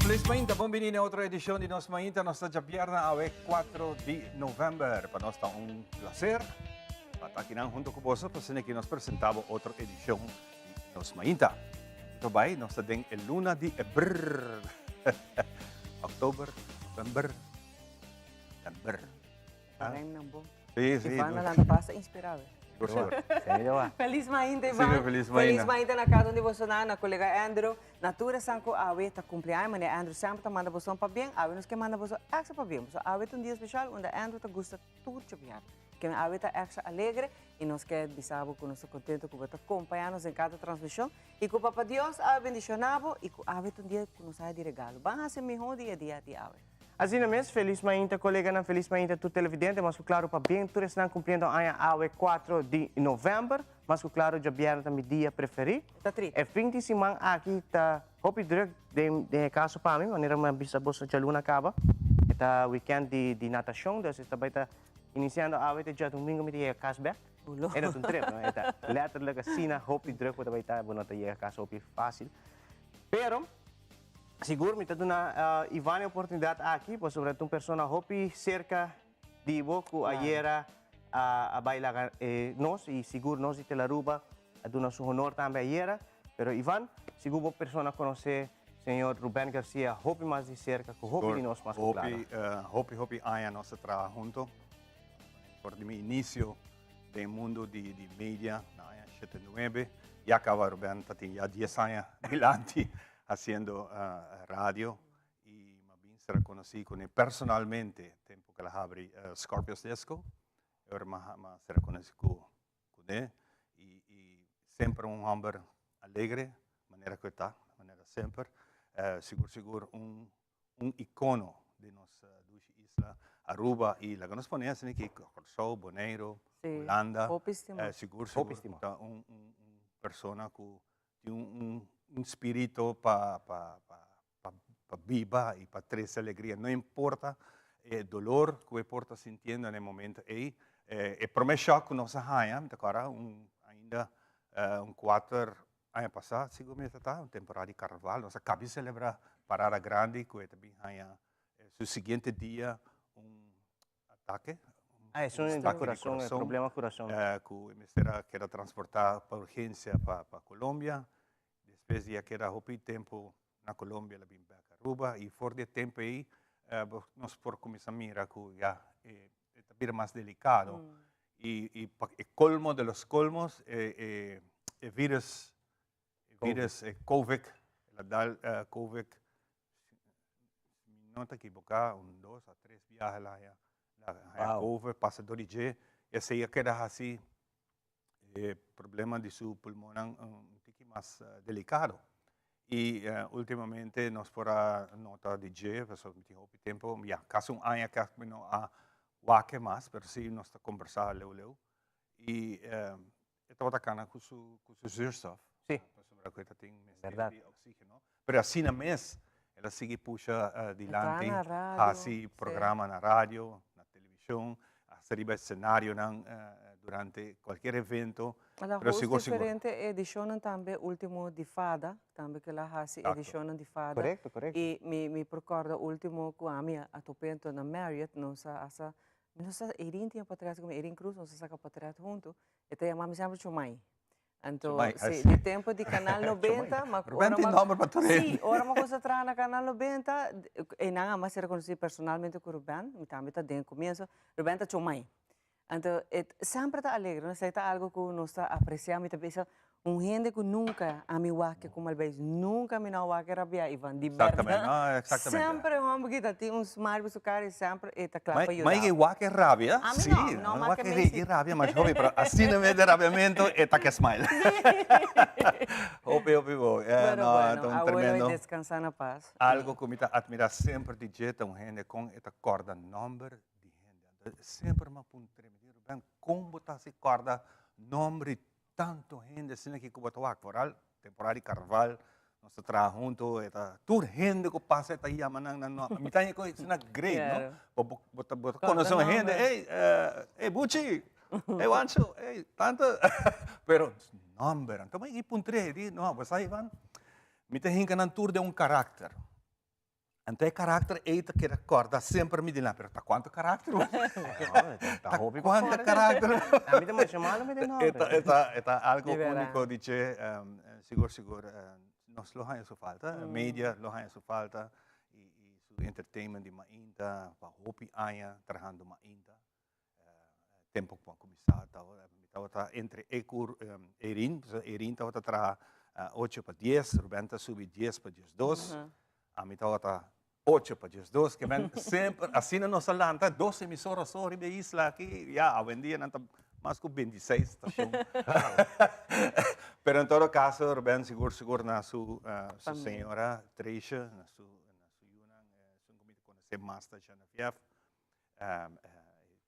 Felis mainta, bon bini na otro edicion di Nos Mainta. Nos ta djabièrnè awe 4 di november. Pa nos ta un placer pa ta akinan hunto cu boso pa asina ki nos presenta bo otro edicion di Nos Mainta. Kiko bai? Nos ta den e luna di e brrr. October, november, december. Rijmnan bon. Sí, sí. Ivan a lanta basta inspirado. Por favor. Feliz mainta, Ivan. Sí, feliz mainta. Feliz mainta na cada un di bosonan, na colega Andrew, na tur esnan cu awe ta cumpli aña. Meneer Andrew semper ta manda boson pabien. Awe nos ke manda boso extra pabien. Pasobra awe ta un dia special unda Andrew ta gusta tur chapiar. Keme awe ta extra alegre y nos ke bisa bo cu nos ta contento cu bo ta compaña nos den cada transmision y cu Papa Dios awe bendiciona bo y cu awe ta un dia cu nos haya di regalo. Ban haci miho di e dia di awe. Asina mes, felis mainta coleganan, felis mainta tur televidente, mas cu claro pabien tur esnan cumpliendo aña awe cuatro di november, mas cu claro djabièrnè ta mi dia preferi. Ta trit. E fin di siman aki ta hopi druk den den e caso pa mi, manera mi a bisa boso djaluna caba, e ta weekend di di natacion, dus e ta bay ta iniciando awe te djadomingo mi ta yega cas bek. E no ta un trip, no, e ta letterlijk asina hopi druk bo ta bay ta, bo no ta yega cas hopi facil, pero. Sigur mi ta duna Ivan e oportunidat aki pasobra ta un persona hopi serka di bo ku ayera a bai laga nos i sigur nos di Telaruba a duna su honor tambe ayera. Pero Ivan, sigur bo persona konosé señor Ruben Garcia hopi mas di serka ku hopi di nos mas ku klaro. Hopi hopi aña nos a traha hunto for di mi inisio den mundu di media na aña shete nuebe ya kaba Ruben ta tin ya dies aña dilanti. Haciendo radio y m'a bin ser conoci cune personalmente tempo cu el a habri Scorpios Disco. E ora m'a m'a ser conoci cu cune y y semper un homber alegre manera cu e ta, manera semper. Sigur sigur un un icono di nos dushi isla Aruba y laga nos pone asina aki Corsou, Boneiro, Hulanda. Sigur sigur ta un un persona cu Tin un un spirito pa pa pa pa pa biba y pa trece alegria. No importa e dolor cu e por ta sintiendo na e momento ey. E prome shock cu nos a haya, mi ta acorda un ainda un cuater aña pasa, sigur mi ta ta, un temporada di carnaval, nos a cabi celebra parada grandi cu e ta bin haya su siguiente dia un Atake. Ah, es un di kurason, e problema kurason. Ku e mester a keda transportá pa urgensia pa pa Colombia. Despues di a keda hopi tempu na Colombia el a bin bèk Aruba i for di e tempu ei nos por kuminsá mira ku ya e ta bira mas delikado. I i pa e kolmo de los kolmos e e virus e virus e covid el a dal covid Si mi no ta ekiboká, un dos a tres biaha el a haña haña covid, pasa dor di dje, i esei a keda hasi e problema di su pulmonnan un tiki mas delikado. I ultimamente nos por a nota di dje, pasobra mi tin hopi tempu, ya kasi un aña kèk mi no a wak e mas, pero si nos ta kombersá leu leu. I E tabata cana cu su cu su zuurstof. Sí. Pasobra cu e ta tin mester Berdad. di oxigeno. Pero asina mes el a sigui pusha dilanti, na radio, haci sí. programa na radio, na television, hasta riba escenarionan durante cualkier evento. El a Pero host sigur sigur. diferente edicionnan tambe, ultimo di Fada, tambe cu el a haci Exacto. edicionnan di Fada. Correcto, correcto. Y mi mi por corda ultimo cu ami a topa ento na Marriott, nos a hasta Mi no sa Erin tin e potret ku mi, Erin Cruz, nos a saka potret huntu. E ta yama mi semper Chomai. Anto, Chomai, si, así. di tempo di Canal 90, ma Rubén ora tin ma nomber pa tur Sí, hende. ora mi a traha na Canal 90, einan a mas rekonosí personalmente ku Rubén, mi tambe ta den komienso, Rubén ta Chomai. Anto, e semper ta alegre, no? Esei ta algo ku nos ta apresiá. Mi ta bisa, un hende ku nunka ami wak ku mal beis, nunka mi no a wak rabiá, Ivan, di bèrdat. Exactamente, no, exactamente. Semper e hòmber ki ta tin un smile riba su kara i semper e ta kla pa yuda. Ma e wak e rabia, Ami sí, no, no wak wak e e mei sí. rabia mas hopi, pero asina mes de rabiamento e ta ke smile. Hopi, hopi bo. Pero No, bueno, ta un abuelo tremendo. e deskansa na pas. Algo ku mi ta atmirá semper di dje ta un hende kon e ta kòrda nòmber di hende. Anto semper mi a puntra mi di Ruben, kon bo ta hasi kòrda nòmber di tantu hende asina ki ku bo ta wak? Foral temporada di karnaval nos ta traha huntu, e ta tur hende ku pasa e ta yama nan nan nòmber. Mi ta haña ku asina great, no? Bo bo bo ta bo ta konosé un hende, ey, ey Buchi, ey Wancho, ey tante, pero nòmber. Anto mi a puntr'é, di no, bo sa Ivan, mi ta hinka nan tur den un karakter. Anto e karakter ei ta keda kòrda semper mi dilanti, pero ta kuantu karakter bo Ta hopi pa kòrda. Kuantu karakter. A mi ta masha malo met e nòmber. E ta e ta algo úniko di dje, sigur sigur nos lo haña su falta, media lo haña su falta i su entertainment di mainta pa hopi aña trahando mainta. Tempo ku a kuminsá tabata mi tabata entre e ku Erin, pasobra Erin tabata traha ocho pa dies, Ruben ta subi dies pa diesdos, ami tabata ocho pa diesdos, ke men semper asina nos a lanta dos emisora so riba e isla aki, ya awendia nan ta mas ku bintiseis stashon. Pero en todo kaso Ruben sigur sigur na su su señora Treisha, na su na su yunan, esun ku mi ta konosé mas ta Geneviève.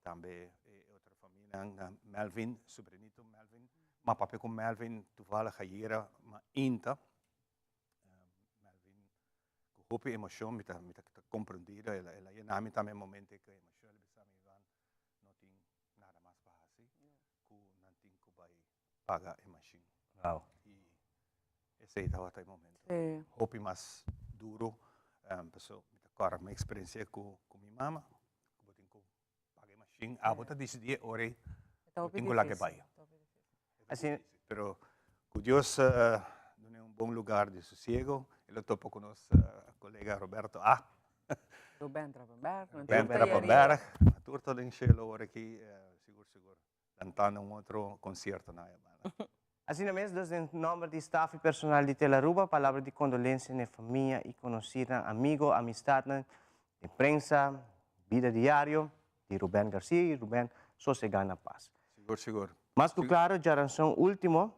Tambe e otro famianan, Melvin, sobrinito Melvin. M'a papia ku Melvin toevallig ayera mainta. Melvin ku hopi emocion, mi ta mi ta comprendido, el a yena mi tambe e momento ku emocion, el a bisa mi, Ivan, no tin nada mas pa hasi, ku nan tin ku bai paga e mashin. Wow. I esei tabata e momento hopi mas duro, paso mi ta kòrda mi eksperensia ku mi mama, ku bo tin ku paga e mashin, abo ta disidí e ora ei bo tin ku laga e bai. Asina. Pero ku Dios dun'é un bon lugar di sosiego, e lo topa ku nos kolega Roberto A. Ruben Trapenberg. Ruben Trapenberg, tur ta den shelu ora aki, sigur sigur. Lantando un otro concierto na e banda. Asina mes, dus den nomber di staf y personal di Telaruba, palabra di condolencia n'e famia y conocirnan, amigo, amistadnan, den prensa, bida diario, di Ruben Garcia y Ruben sosega na paz. Sigur, sigur. Mas cu claro, djaranson ultimo,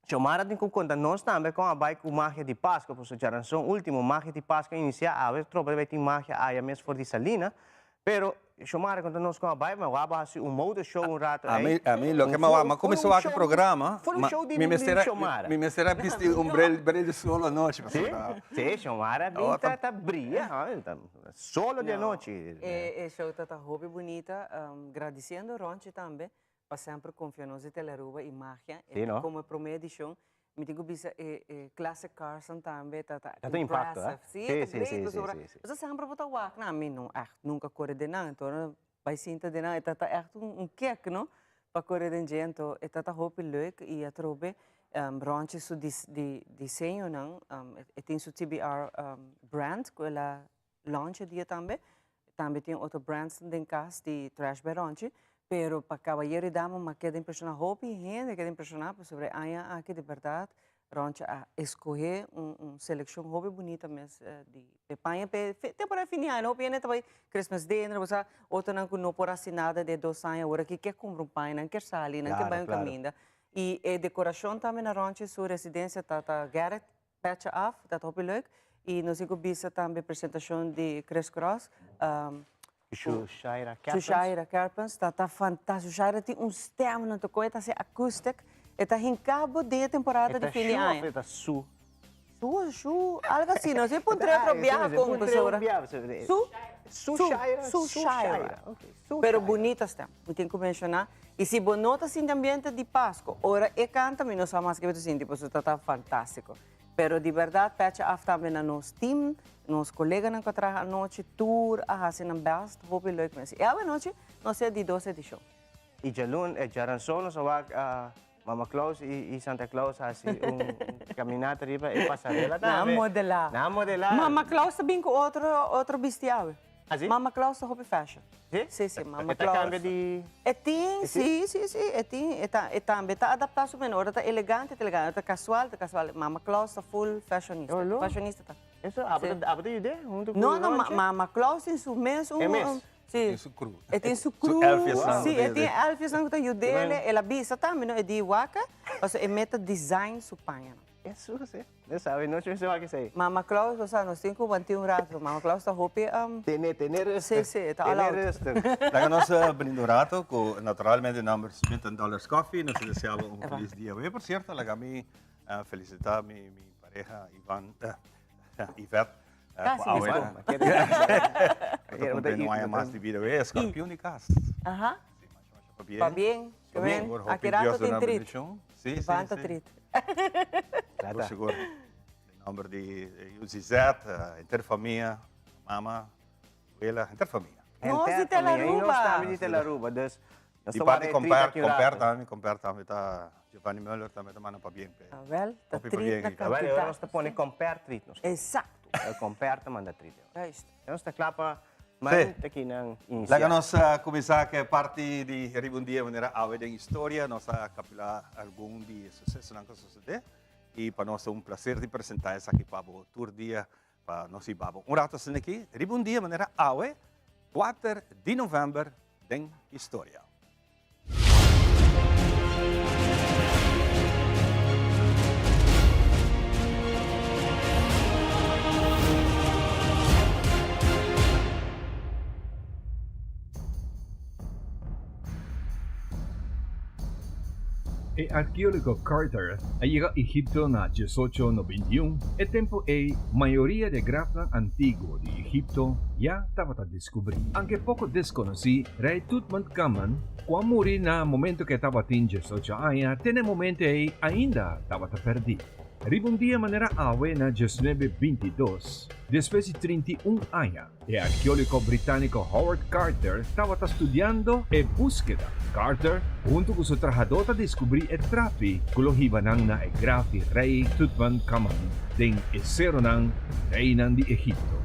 Xiomara tin cu conta nos tambe con a bay cu magia di Pascua, pasobra djaranson ultimo magia di Pascua a inicia awe, tropa ta bay tin magia aya mes for di Salina, pero Xiomara conta nos con a bay, ma wou a haci un motor show un rato ey. Ami loke mi a wak, mi a cuminsa wak e programa, Full un show di Xiomara. Mi mester a bisti un bril di sol anochi, pasobra. Si, Xiomara bin ta bria, solo di anochi. E show ta hopi bunita, gradiciendo Ronchi tambe Pa semper confia nos di Telearuba y Magia. Sí, no? Como e prome edicion, mi tin cu bisa e e classic cars-nan tambe ta ta Ta un impacto, eh? impressive. Sí, ta Sí, sí, great, sí, sí, pasobra sí, sí. bo sa semper bo ta wak nan, mi no echt nunca core den nan, enton ora bay sinta den nan e ta ta echt un un kick, no? Pa core den dje, enton e ta ta hopi leuk y atrobe Ronchi su di diseñonan, e tin su TBR brand cu el a launch e dia tambe. Tambe tin otro brands den cas di Trash by Ronchi. Pero pa cabayero y dama m'a keda impresiona, hopi hende a keda impresiona pasobra e aña aki di berdad Ronchi a escoge un un seleccion hopi bunita mes di e paña p'e temporada fin di aña. Hopi hende ta bay Christmas dinner, bo sa, otronan cu no por haci nada den dos aña awor aki kier cumpra un paña, nan kier sali, nan kier bay un caminda. Y e decoracion tambe na Ronchi su residencia ta ta Gerrit Petje af, dat hopi leuk. Y nos tin cu bisa tambe presentacion di Chris Cross. Shushaira Kerpens. Shushaira Kerpens, ta ta fantastico. Shushaira tin un stem, no ta coe, ta haci acoustic. E ta hinca bo den e temporada di fin di aña. E ta shu of e ta su? Su o shu, algo así, no sé, puntra otro biaha con pasobra. Su? Sushaira? Su, Sushaira. Pero bunita stem, mi tin cu menciona. Y si bo no ta sinti ambiente di Pasco, ora e canta mi no sa mas kico ta sinti, pasobra ta ta fantastico. Pero di berdad pecha af tambe na nos team, nos coleganan cu a traha anochi, tur a haci nan best, hopi leuk mes. Y awe anochi nos ta e di dos edicion. Y djalun, e djaranson nos a wak Mama Claus y Santa Claus haci un caminata riba e pasarela tambe. Nan a modela. Nan a modela. Mama Claus ta bin cu otro, otro bisti awe. Ah, si? Mama Claus ta hopi fashion. Si? Si, si, Mama E ta Claus. cambia di. E tin, si, si, si, e tin, e ta, e tambe ta adapta su meno. Ora ta elegante, ta elegante, ora ta casual, ta casual. Mama Claus ta full fashionista. Oh, lo. Fashionista ta. Eso, abo ta, abo ta yude hunto cu No, no, Ronchi? Mama Claus tin su mes un. E mes? Si. E tin su crew. E tin su crew. Su elfjesnan. Si, e tin elfjesnan ku ta yud'é. El a bisa tambe, no? E di waka, pasobra e meta design su pañanan. Hesus, eh. No sabi, no chunse wak esei. Mama Claus, bo sa, nos tin ku want'é un rato. Mama Claus ta hopi. Tene, tene rustig. Si, si, e ta all out. Tene rustig. Laga nos brinda un rato ku naturalmente nomber Smith and Dollars Coffee. Nos ta desea bo un felis dia. Oye, por cierto, laga mi felicita mi pareha Ivan, Yvette. Casi Cu mes awe con. Ta cumpli un aña mas di vida. Oye, escorpion di cas. Aha. Si, masha, masha pabien. Pabien. Sigur, Pabien. hopi Aki rato Dios tin duna trit. bendicion. Si, si, Banta si. trit. Sigur, sigur. Den nomber di UZZ, henter famia. Mama, wela, henter famia. Nos di Henter famia. I nos Telaruba. tambe di Telaruba. Dus nos Di ta parti wara e comper, trita aki un comper rato. tambe, comper tambe ta Giovanni Muller tambe ta manda pabien p'e. Ah, wel, ta Hopi trit pabien na ei. Wel, e ora kantidat. nos ta pone comper trit nos. Exacto. E comper ta manda trit. Juist. Nos ta kla pa Sí. mainta aki nan inisiá. Laga nos kuminsá ku e parti di riba un dia manera awe den historia. Nos a kapilá algun di e susesonan ku a sosodé i pa nos ta un plaser di presentá esaki pa bo tur dia pa nos hiba bo un rato asina aki riba un dia manera awe, kuater di novèmber den historia. E arkeólogo Carter a yega Egipto na diesocho 91. E tempu ei, mayoria di e grafnan antiguo di Egipto ya tabata deskubrí. Anke poko deskonosí, Rei Tutmankamen, ku a muri na momento ku e tabatin diesocho aña, te na e momento ei ainda tabata pèrdí. Riba un dia manera awe na diesnuebe 22, despues di 31 aña, E arkeólogo britániko Howard Carter tabata studiando e búskeda. Carter, huntu ku su trahadó ta deskubrí e trapi ku lo hiba nan na e graf di Rei Tutankhamon den e seronan Reinan di Egipto.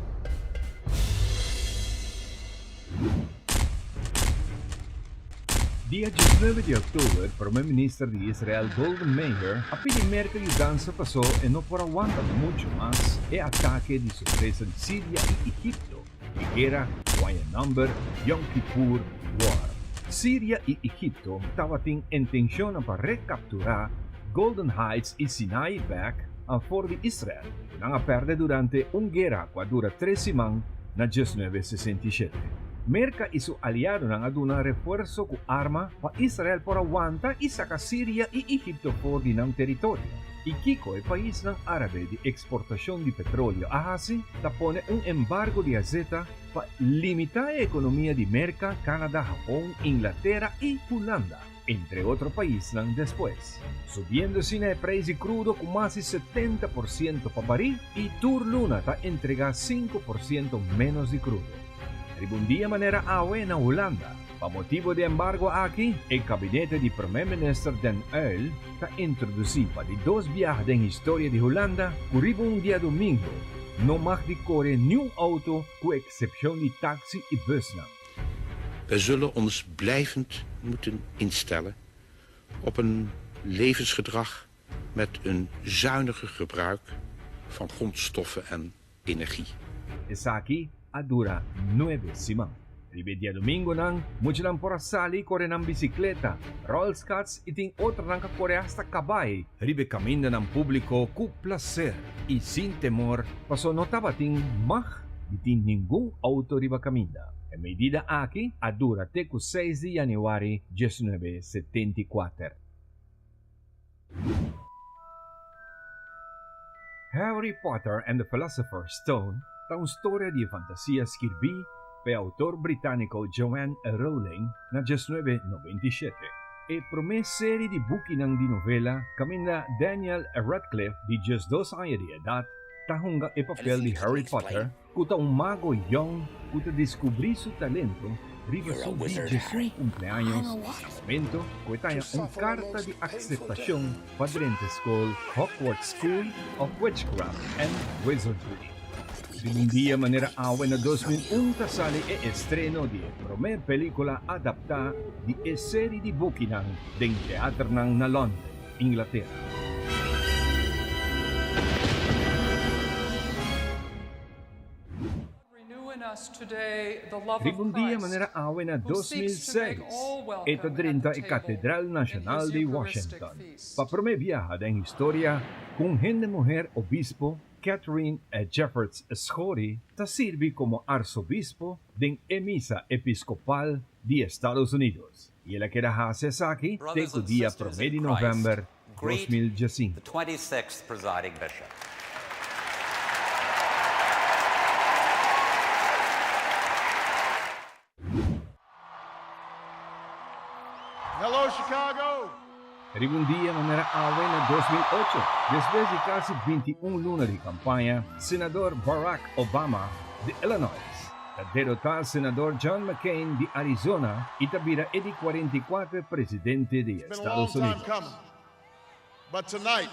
Dia 19 di òktober, Prome Minister di Israel Golda Meir a pidi Merka yudansa paso e no por a wanta muchu mas e atake di sorpresa di Siria i Egipto, e guera ku haña nòmber Yom Kippur War. Siria i Egipto tabatin intenshonnan pa rekapturá Golden Heights i Sinai bèk for di Israel, ku nan a pèrdè durante un guera ku a dura tres siman na 1967. Merka i su aliadonan a duna refuerso ku arma pa Israel por a wanta i saka Siria i Egipto for di nan teritorio. I kiko e paisnan árabe di eksportashon di petroleo a hasi? Ta pone un embargo di azeta pa limitá e ekonomia di Merka, Kanada, Hapon, Inglatera i Hulanda, entre otro paisnan despues. Subiendo asina e preis di krudo ku mas di 70% pa baril i tur luna ta entregá 5% ménos di krudo. Riba un dia manera awe na Hulanda. Pa motibo di embargo aki, e kabinete di Prome Minister Den Uyl ta introdusí pa di dos biaha den historia di Hulanda ku riba un diadomingo no mag di kore niun outo ku eksepshon di taksi i busnan. Wij zullen ons blijvend moeten instellen op een levensgedrag met een zuiniger gebruik van grondstoffen en energie. Esaki a dura nuebe siman. Riba e diadomingonan, muchanan por a sali kore nan bisikleta, rolskats i tin otronan ka kore asta kabai riba e kamindanan públiko ku plaser i sin temor paso no tabatin mag di tin ningun outo riba kaminda. E medida aki a dura te ku seis di yanüari 1974. Harry Potter and the Philosopher's Stone ta un storia di fantasia skirbí pa e outor britániko Joanne Rowling na 1997. E promé seri di bukinan di novela kaminda Daniel Radcliffe di 12 aña di edat ta hunga e papel di Harry Potter, ku ta un mago yòn ku ta deskubrí su talento riba su di djesun kumpleaños na momento ku e ta haña un karta di akseptashon pa drenta skol Hogwarts School of Witchcraft and Wizardry. Riba un dia manera awe na 2001 ta sali e estreno di e promé pelíkula adaptá di e seri di bukinan den teaternan na London, Inglatera. Riba un dia manera awe na 2006, e ta drenta e Katedral Nashonal di Washington pa promé biaha den historia ku un hende muher obispo, Katharine Jefferts Schori, ta sirbi komo arsobispo den e Misa Episkopal di Estados Unidos. I el a keda hasi esaki te ku dia promé di novèmber 2015. Riba un dia manera awe na 2008, despues di kasi 21 luna di kampaña, Senador Barack Obama. di Illinois ta derotá senador John McCain di Arizona i ta bira e di 44 presidente di Estados Unidos. But tonight,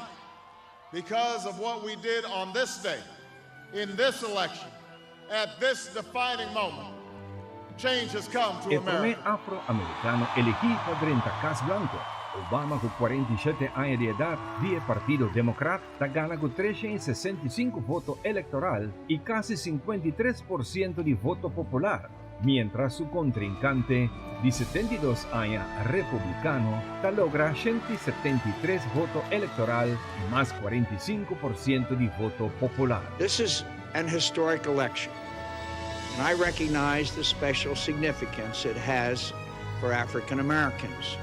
because of what we did on this day, in this election, at this defining moment, change has come to E promé America. afro-amerikano elegí pa drenta Kas Blanko, Obama ku 47 aña di edat di e partido Demokrat ta gana ku 365 voto elektoral i kasi 53% di voto popular, miéntras su kontrinkante di 72 aña republikano ta logra 173 voto elektoral i mas 45% di voto popular. This is an historic election, and I recognize the special significance it has for African Americans.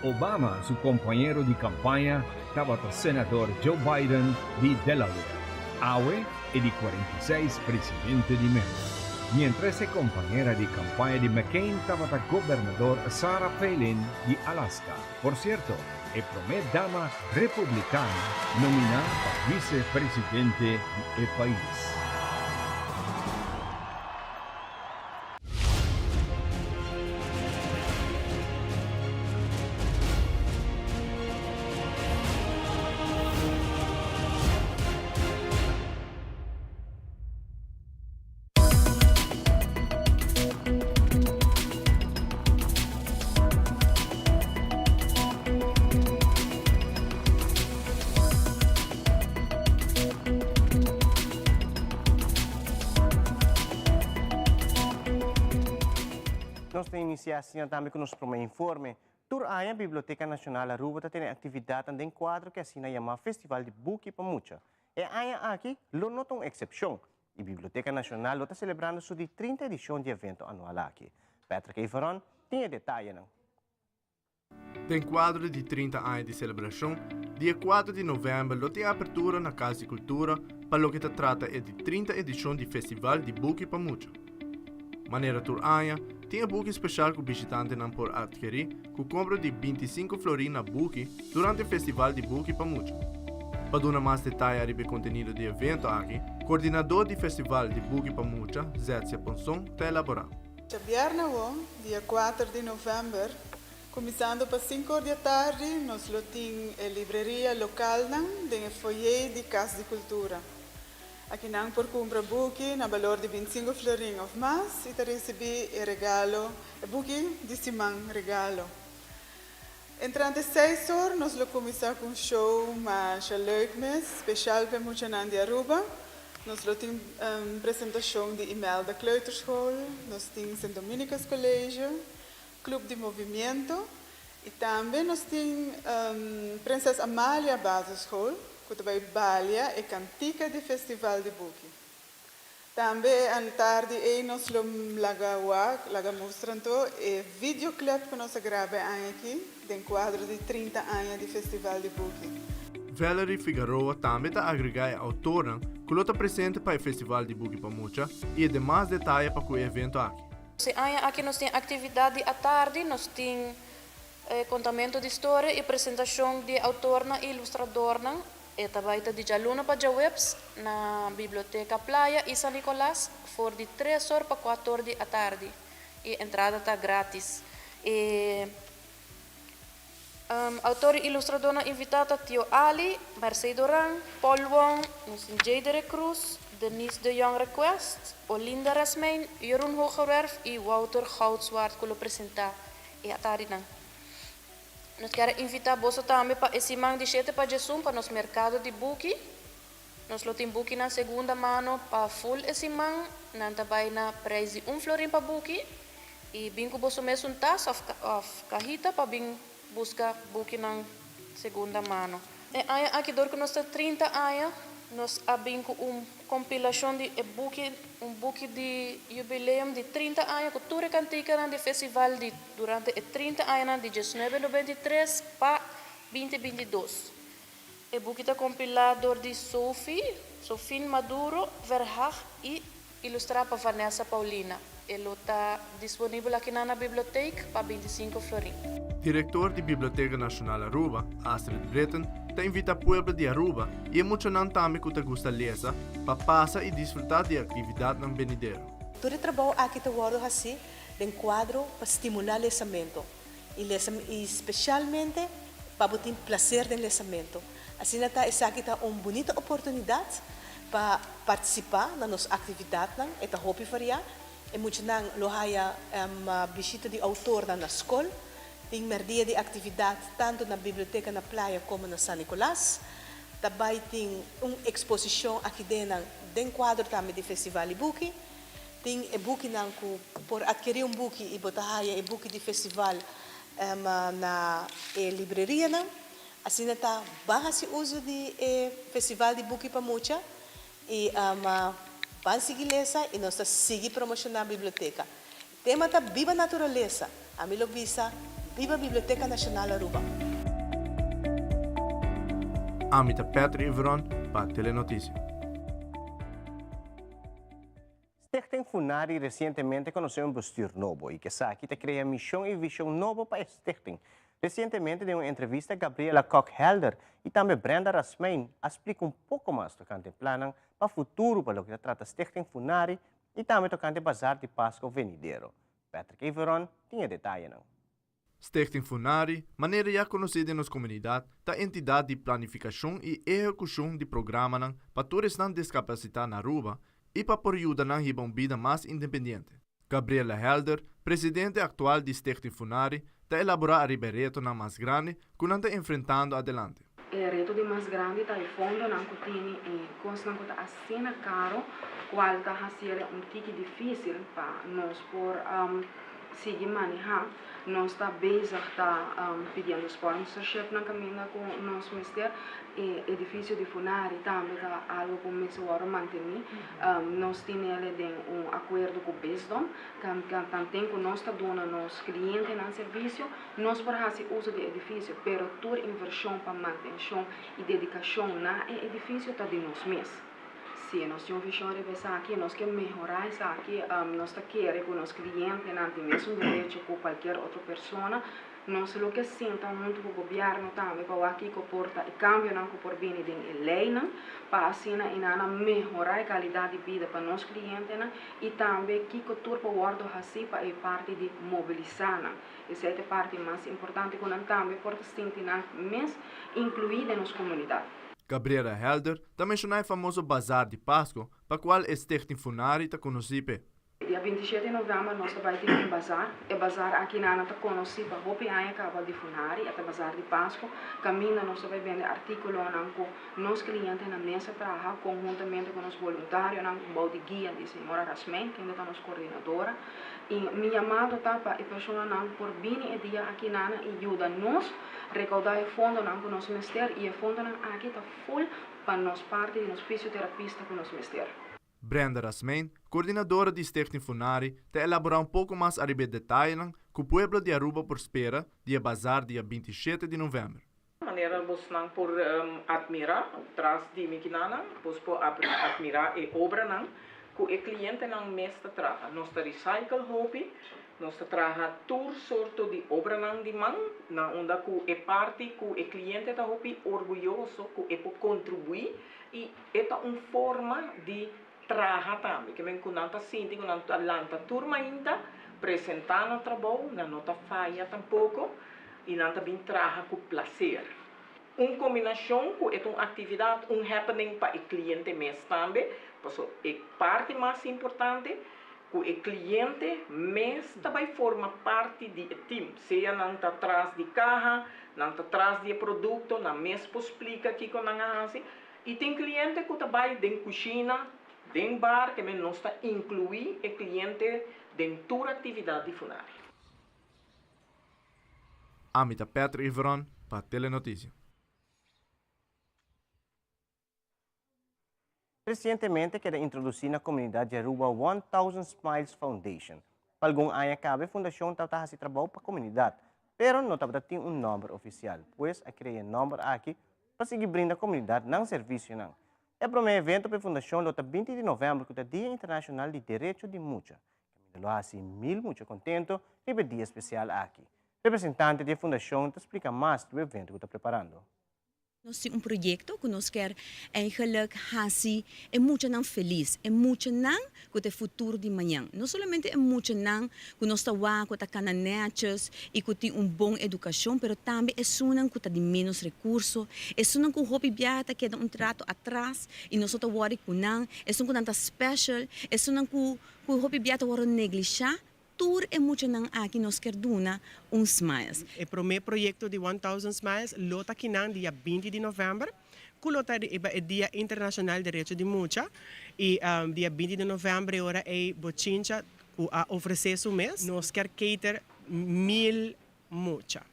Obama su kompañero di kampaña tabata senador Joe Biden di Delaware, awe e di 46 presidente di Merka, miéntras e kompañera di kampaña di McCain tabata gobernador Sarah Palin di Alaska. Por sierto, e promé dama republikano nominá pa visepresidente di e pais. Nos ta inicia asina tambe cu nos prome informe. Tur aña Biblioteca Nacional Aruba ta tene actividadnan den cuadro cu asina yama Festival di Buki pa Mucha. E aña aki lo no ta un excepcion y Biblioteca Nacional lo ta celebrando su di 30 edicion di evento anual aki. Patrick Everon tin e detayenan. Den kuadro di 30 aña di selebrashon, dia 4 di novèmber lo tin apertura na Kas di Kultura pa loke ta trata e di 30 edishon di Festival di Buki pa Mucha. Manera tur aña, tin e buki speshal ku bishitantenan por atkerí ku kompra di 25 florin na buki durante Festival di Buki pa Mucha. Pa duna mas detaye ariba e kontenido di e evento aki, kordinadó di Festival di Buki pa Mucha, Zetsia Ponson, ta elaborá. Djabièrnè awor, dia 4 di novèmber, kuminsando pa sinku or di atardi, nos lo tin e libreria lokalnan den e foyer di Kas di Kultura. Akinan por kumpra buki na balor di 25 florin òf mas i ta risibí e regalo, e buki di siman regalo. Entrante seis or nos lo kuminsá ku un show masha leuk mes, speshal pa e muchanan di Aruba. Nos lo tin presentashon di Imelda Kleuterschool, nos tin Sint Dominicus College, Club di Movimiento i tambe nos tin Prinses Amalia Basisschool ku ta bai balia e kantika di Festival di Buki. Tambe e antardi ei nos lo laga wak, laga mustra anto e videoclip ku nos a graba e aña aki den kuadro di 30 aña di Festival di Buki. Valerie Figaroa tambe ta agregá e outornan ku lo ta presente pa e Festival di Buki pa Mucha i e demas detaye pa ku e evento aki. E aña aki nos tin aktividat di atardi, nos tin kontamentu di storia i presentashon di outornan i ilustradornan. E ta bai ta di djaluna pa djaweps na Biblioteka Playa i San Nicolas for di tres or pa kuator di atardi i entrada ta gratis. E outor i ilustradornan invitá ta Tio Ali, Mercey Doran, Paul Wong, nos tin Jadere Cruz, Denise de Jong Request, Olinda Rasmijn, Jeroen Hoogerwerf i Wouter Goudswaard ku lo presentá e atardinan. Nos kier a invitá boso tambe pa e siman di shete pa djesun pa nos merkado di buki. Nos lo tin bukinan segunda mano pa ful e siman. Nan ta bai na preis di un florin pa buki. I bin ku boso mesun tas òf òf kahita pa bin buska bukinan segunda mano. E aña aki dor ku nos ta 30 aña nos a bin ku un kompilashon di e buki, un buki di yubileum di 30 aña ku tur e kantikanan di festival di durante e 30 añanan di 1993 pa 2022. E buki ta kompilá dor di Sophie, Sofien Maduro Verhaag i ilustrá pa Vanessa Paulina. E lo ta disponibel akinan na biblioteek pa 25 florin. Direktor di Biblioteka Nashonal Aruba, Astrid Britten, ta ta invita pueblo di Aruba y e muchanan tambe cu ta gusta lesa pa pasa y disfruta di e actividadnan benidero. Tur e trabou aki ta wordo haci den cuadro pa stimula lesamento y lesa y specialmente pa bo tin placer den lesamento. Asina ta esaki ta un bunita oportunidad pa participa na nos actividadnan, e ta hopi varia. E muchanan lo haya bishita di autornan na scol. Tin merdia di actividad tanto na biblioteca na Playa como na San Nicolas. Ta bay tin un exposicion aki dennan den cuadro tambe di Festival di Buki. Tin e bukinan cu por adkeri un buki y bo ta haya e buki di festival na e librerianan. Asina ta ban haci uzo di e Festival di Buki pa Mucha y ban sigui lesa y nos ta sigui promociona biblioteca. Tema ta Biba Naturalesa, ami lo bisa Biba Biblioteca Nacional Aruba. Ami ta Patrick Everon pa Telenoticia. Stichting Funari resientemente konosé un bestuur nobo i k'esaki ta krea mishon i vishon nobo pa e stichting. Resientemente den un entrevista Gabriela Kok Helder i tambe Brenda Rasmijn a splika un poko mas tokante e plannan pa futuro pa loke ta trata Stichting Funari i tambe tokante Bazar di Pasko venidero. Patrick Everon tin e detayenan. Stichting Funari, manera ya konosí den nos komunidat, ta entidat di planifikashon i ehekushon di programanan pa tur esnan diskapasitá na Aruba i pa por yuda nan hiba un bida mas independiente. Gabriela Helder, presidente aktual di Stichting Funari, ta elaborá ariba e retonan mas grandi ku nan ta enfrentando adelante. E reto di mas grandi ta e fondonan ku tini i kosnan ku ta asina karo kual ta hasiel un tiki difísil pa nos por sigui manehá. Nos ta bezig ta pidiendo sponsorshipnan kaminda ku nos mester. E edifisio di Funari tambe ta algu ku mester wòrdu mantení. Nos tinele den un akuerdo ku Bisdom, tanten ku nos ta duna nos klientenan servisio, nos por hasi uso di e edifisio, pero tur invershon pa mantenshon i dedikashon na e edifisio ta di nos mes. Si nos tin un vishon riba esaki, nos ke mehorá esaki, nos ta kere ku nos klientenan tin mesun derecho ku kualkier otro persona. Nos lo ke sinta huntu ku gobièrnu tambe pa wak kiko por ta e kambionan ku por bini den e leinan pa asina i nan a mehorá e kalidat di bida pa nos klientenan i tambe kiko tur por wòrdu hasí pa e parti di mobilisá nan. Esei ta e parti mas importante ku nan tambe por ta sinti nan mes inkluí den nos komunidat. Gabriela Helder ta menshoná e famoso Bazar di Pasko pa kual e Stichting Funari ta konosí p'e. Dia 27 di novèmber nos ta bai tin un bazar. E bazar aki nan ta konosí pa hopi aña kaba di Funari, e ta bazar di Pasko. Kaminda nos ta bai bende artíkulonan ku nos klientenan mes a traha konhuntamente ku nos boluntarionan bou di guia di señora Rasmijn, kende ta nos koordinadora. I mi yamado ta pa e personanan por bini e dia aki nan i yuda nos rekoudá e fondonan ku nos mester i e fondonan aki ta ful pa nos parti di nos fisioterapista ku nos mester. Brenda Rasmijn, koordinadora di Stichting Funari, ta elaborá un poko mas ariba e detayenan ku pueblo di Aruba por spera di e bazar dia 27 di novèmber. Manera bosnan por atmirá tras di mi kinanan, bos por atmirá e obranan ku e klientenan mes ta traha. Nos ta recycle hopi, nos ta traha tur sorto di obranan di man, na unda ku e parti ku e kliente ta hopi orguyoso ku e por kontribuí i e ta un forma di traha tambe. Ke men ku nan ta sinti ku nan ta lanta tur mainta, presentá na trabou, nan no ta faya tampoko i nan ta bin traha ku plaser. Un kombinashon ku e ta un aktividat, un happening pa e kliente mes tambe, paso e parti mas importante ku e kliente mes ta bai forma parti di e tim, sea nan ta tras di kaha, nan ta tras di e produkto, nan mes por splika kiko nan a hasi. I tin kliente ku ta bai den kushina, den bar, ke men nos ta inkluí e kliente den tur aktividat di Funari. Ami ta Patrick Iveron pa Telenoticia. Resientemente keda introdusí na komunidat di Aruba One Thousand Smiles Foundation. Pa algun aña kaba e fundashon tabata hasi trabou pa komunidat, pero no tabata tin un nòmber ofisial. Pues a krea e nòmber aki pa sigui brinda komunidat nan servisionan. E promé evento pa e fundashon lo ta 20 di novèmber ku ta Dia Internashonal di Derecho di Mucha. Kaminda lo hasi mil mucha kontento riba e dia spesial aki. Representante di e fundashon ta splika mas di e evento ku ta preparando. Nos tin un proyecto cu nos kier eigenlijk haci e muchanan feliz, e muchanan cu ta e futuro di mañan. No solamente e muchanan cu nos ta wak cu ta cana netjes y cu tin un bon educacion, pero tambe esunnan cu ta di menos recurso, esunnan cu hopi biaha ta keda un trato atras y nos no ta worry cu nan, esun cu nan ta special, esunnan cu cu hopi biaha ta wordo neglisha. Tur e muchanan aki nos kier duna un smiles. E prome proyecto di 1000 Smiles lo ta kinan dia 20 di november, cu lo ta riba e Dia Internacional Derecho di Mucha, y dia 20 di november e ora ey Bochincha cu a ofrece su mes, nos kier cater 1000 mucha.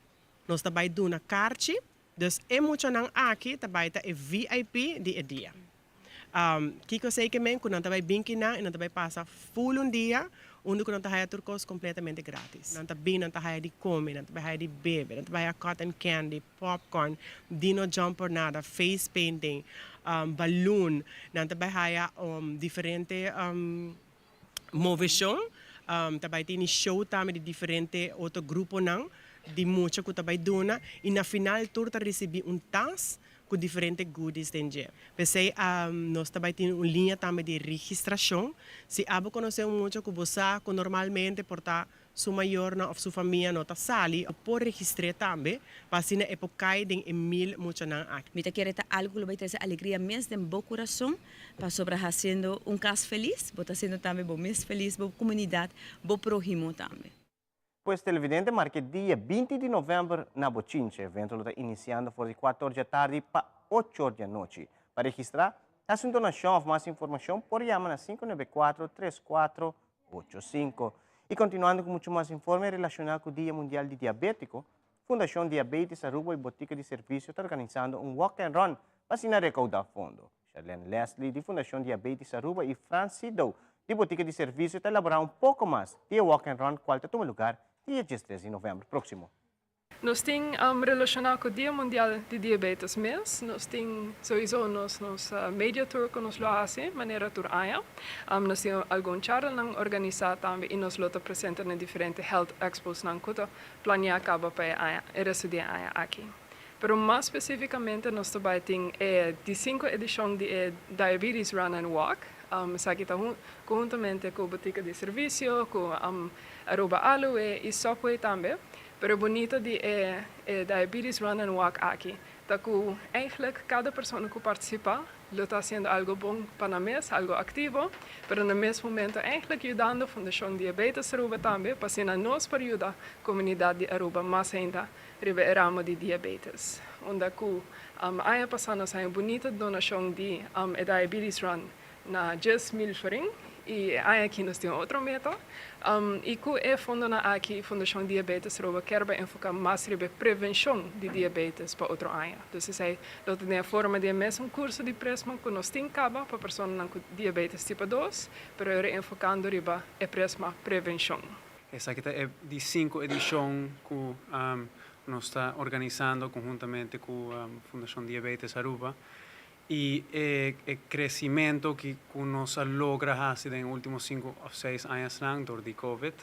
Nos ta bay duna carchi, dus e muchanan aki ta bay ta e VIP di e dia. Kiko esey ke men? Ku nan ta bai bin kinan i nan ta bai pasa ful un dia unda ku nan ta haya tur kos kompletamente gratis. Nan ta bin, nan ta haya di kome, nan ta bai haya di bebe, nan ta bai haya cotton candy, popcorn, dino jump por nada, face painting, balloon, nan ta bai haya diferente moveshon, ta bai tene show tambe di diferente otro gruponan di mucha ku ta bai duna i na final tur ta risibí un tas ku diferente goodies den dje. P'esei nos ta bai tin un liña tambe di registrashon. Si abo konosé un mucha ku bo sa ku normalmente por ta su mayornan òf su famia no ta sali, bo por registr'é tambe pa asina e por kai den e 1000 muchanan aki. Mi ta kere ta algu ku lo bai trese alegria mes den bo kurason, pasobra hasiendo un kas felis, bo ta hasiendo tambe bo mes felis, bo komunidat, bo próhimo tambe. Pues televidente marca e dia 20 di november na Bochincha. Evento lo ta iniciando for di 4 or di atardi pa 8 or di anochi. Pa registra, haci un donacion of mas informacion por yama na 594 3485. Y continuando cu mucho mas informe relaciona cu Dia Mundial di Diabetico, Fundacion Diabetes Aruba y Botica di Servicio ta organisando un walk and run pa asina recauda fondo. Charlene Leslie di Fundacion Diabetes Aruba y Frans Sido di Botica di Servicio ta elabora un poco mas di e walk and run cual ta tuma lugar dia 13 di november proximo. Nos tin relaciona cu Dia Mundial di Diabetes mes, nos tin souiso nos nos media tour cu nos lo haci manera tur aña. Nos tin algun charlanan organisa tambe y nos lo ta presente na diferente health exposnan cu ta planea caba pa e aña e resto di e aña aki. Pero mas specificamente nos ta bay tin e di cinco edicion di e Diabetes Run and Walk. Esaki ta conhuntamente cu Botica di Servicio, cu Aruba Aloe y Subway tambe. Pero e bunita di e e Diabetes Run and Walk aki ta cu eigenlijk cada persona cu participa lo ta haciendo algo bon pa nan mes, algo activo, pero na mes momento eigenlijk yudando Fundacion Diabetes Aruba tambe pa asina nos por yuda comunidad di Aruba mas ainda riba e ramo di diabetes. Unda cu aña pasa nos haña bunita donacion di e Diabetes Run na 10,000 florin y e aña aki nos tin otro meta y cu e fondonan aki Fundacion Diabetes Aruba kier bay enfoca mas riba e prevencion di diabetes pa otro aña. Dus esey lo ta den e forma di e mesun curso di Prisma cu nos tin caba pa personanan cu diabetes tipo 2, pero e reenfocando riba e Prisma prevencion. Esaki ta e di cinco edicion cu nos ta organisando conhuntamente cu Fundacion Diabetes Aruba. Y e e crecimento ki cu nos a logra haci den e ultimo cinco of seis añasnan door di Covid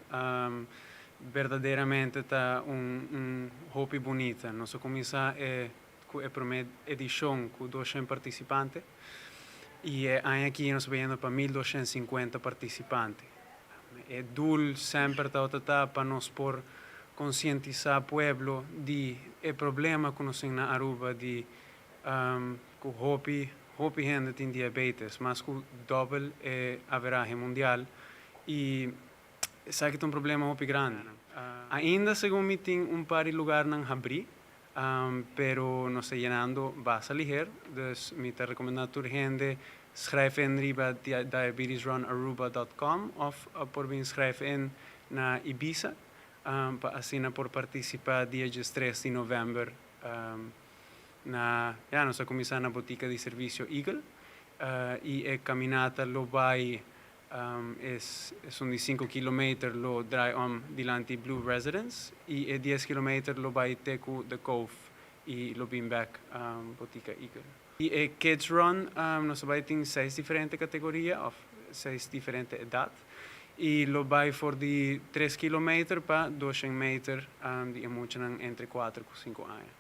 berdaderamente ta un un hopi bunita. Nos a cuminsa e cu e prome edicion cu 200 participante y e aña aki nos a bayendo pa 1250 participante. E doel semper tabata ta pa nos por concientisa pueblo di e problema cu nos tin na Aruba di Cu hopi, hopi hende tin diabetes, mas cu dobel e averahe mundial, y esaki ta un problema hopi grandi. Ainda segun mi tin un par di lugarnan habri, pero nos ta yenando basta liher, dus mi ta recomenda tur hende schrijf in riba diabetesrunaruba.com of por bin schrijf in na Ibisa pa asina por participa dia 13 di november. Na ya nos a kuminsá na botika di servisio Eagle i e kaminata lo bai es esun di 5 kilometer lo draai om dilanti Blue Residence i e 10 kilometer lo bai te ku The Cove i lo bin bèk botika Eagle. I e Kids Run nos a bai tin seis diferente kategoria òf seis diferente edat i lo bai for di 3 kilometer pa 200 meter di e muchanan entre 4 ku 5 aña.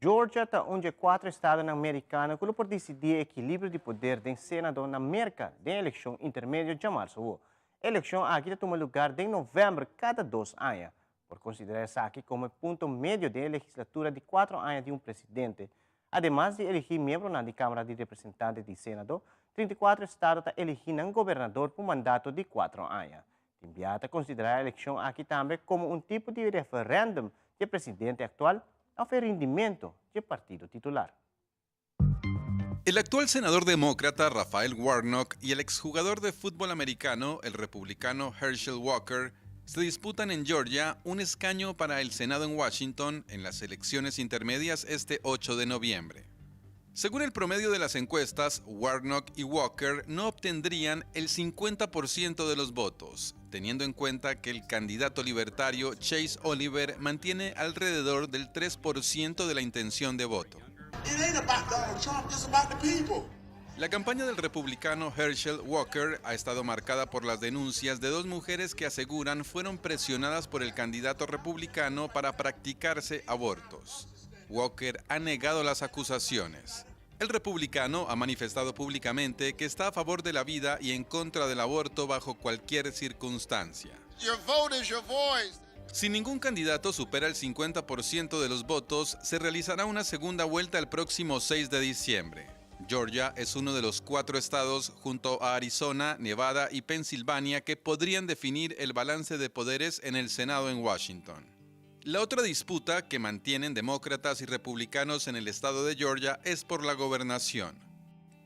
Georgia ta un dje kuater estadonan merikano ku lo por disidí e ekilibrio di poder den Senado na Merka den elekshon intermedio djamarso awo. E elekshon aki ta tuma lugar den novèmber kada dos aña. Por konsiderá esaki komo e punto medio den e legislatura di kuatro aña di un presidente. Ademas di eligí miembronan di Kámara di Representante di Senado, 34 estado ta eligí nan gobernador pa un mandato di kuatro aña. Tin bia ta konsiderá e elekshon aki tambe komo un tipo di referèndum di e presidente aktual òf e rindimento di e partido titular. El actual senador demócrata Rafael Warnock y el exjugador de fútbol americano, el republicano Herschel Walker, se disputan en Georgia un escaño para el Senado en Washington en las elecciones intermedias este 8 de noviembre. Según el promedio de las encuestas, Warnock y Walker no obtendrían el 50% de los votos, teniendo en cuenta que el candidato libertario Chase Oliver mantiene alrededor del 3% de la intención de voto. La campaña del republicano Herschel Walker ha estado marcada por las denuncias de dos mujeres que aseguran fueron presionadas por el candidato republicano para practicarse abortos. Walker ha negado las acusaciones. El republicano ha manifestado públicamente que está a favor de la vida y en contra del aborto bajo cualquier circunstancia. Si ningún candidato supera el 50% de los votos, se realizará una segunda vuelta el próximo 6 de diciembre. Georgia es uno de los cuatro estados, junto a Arizona, Nevada y Pensilvania, que podrían definir el balance de poderes en el Senado en Washington. La otra disputa que mantienen demócratas y republicanos en el estado de Georgia es por la gobernación.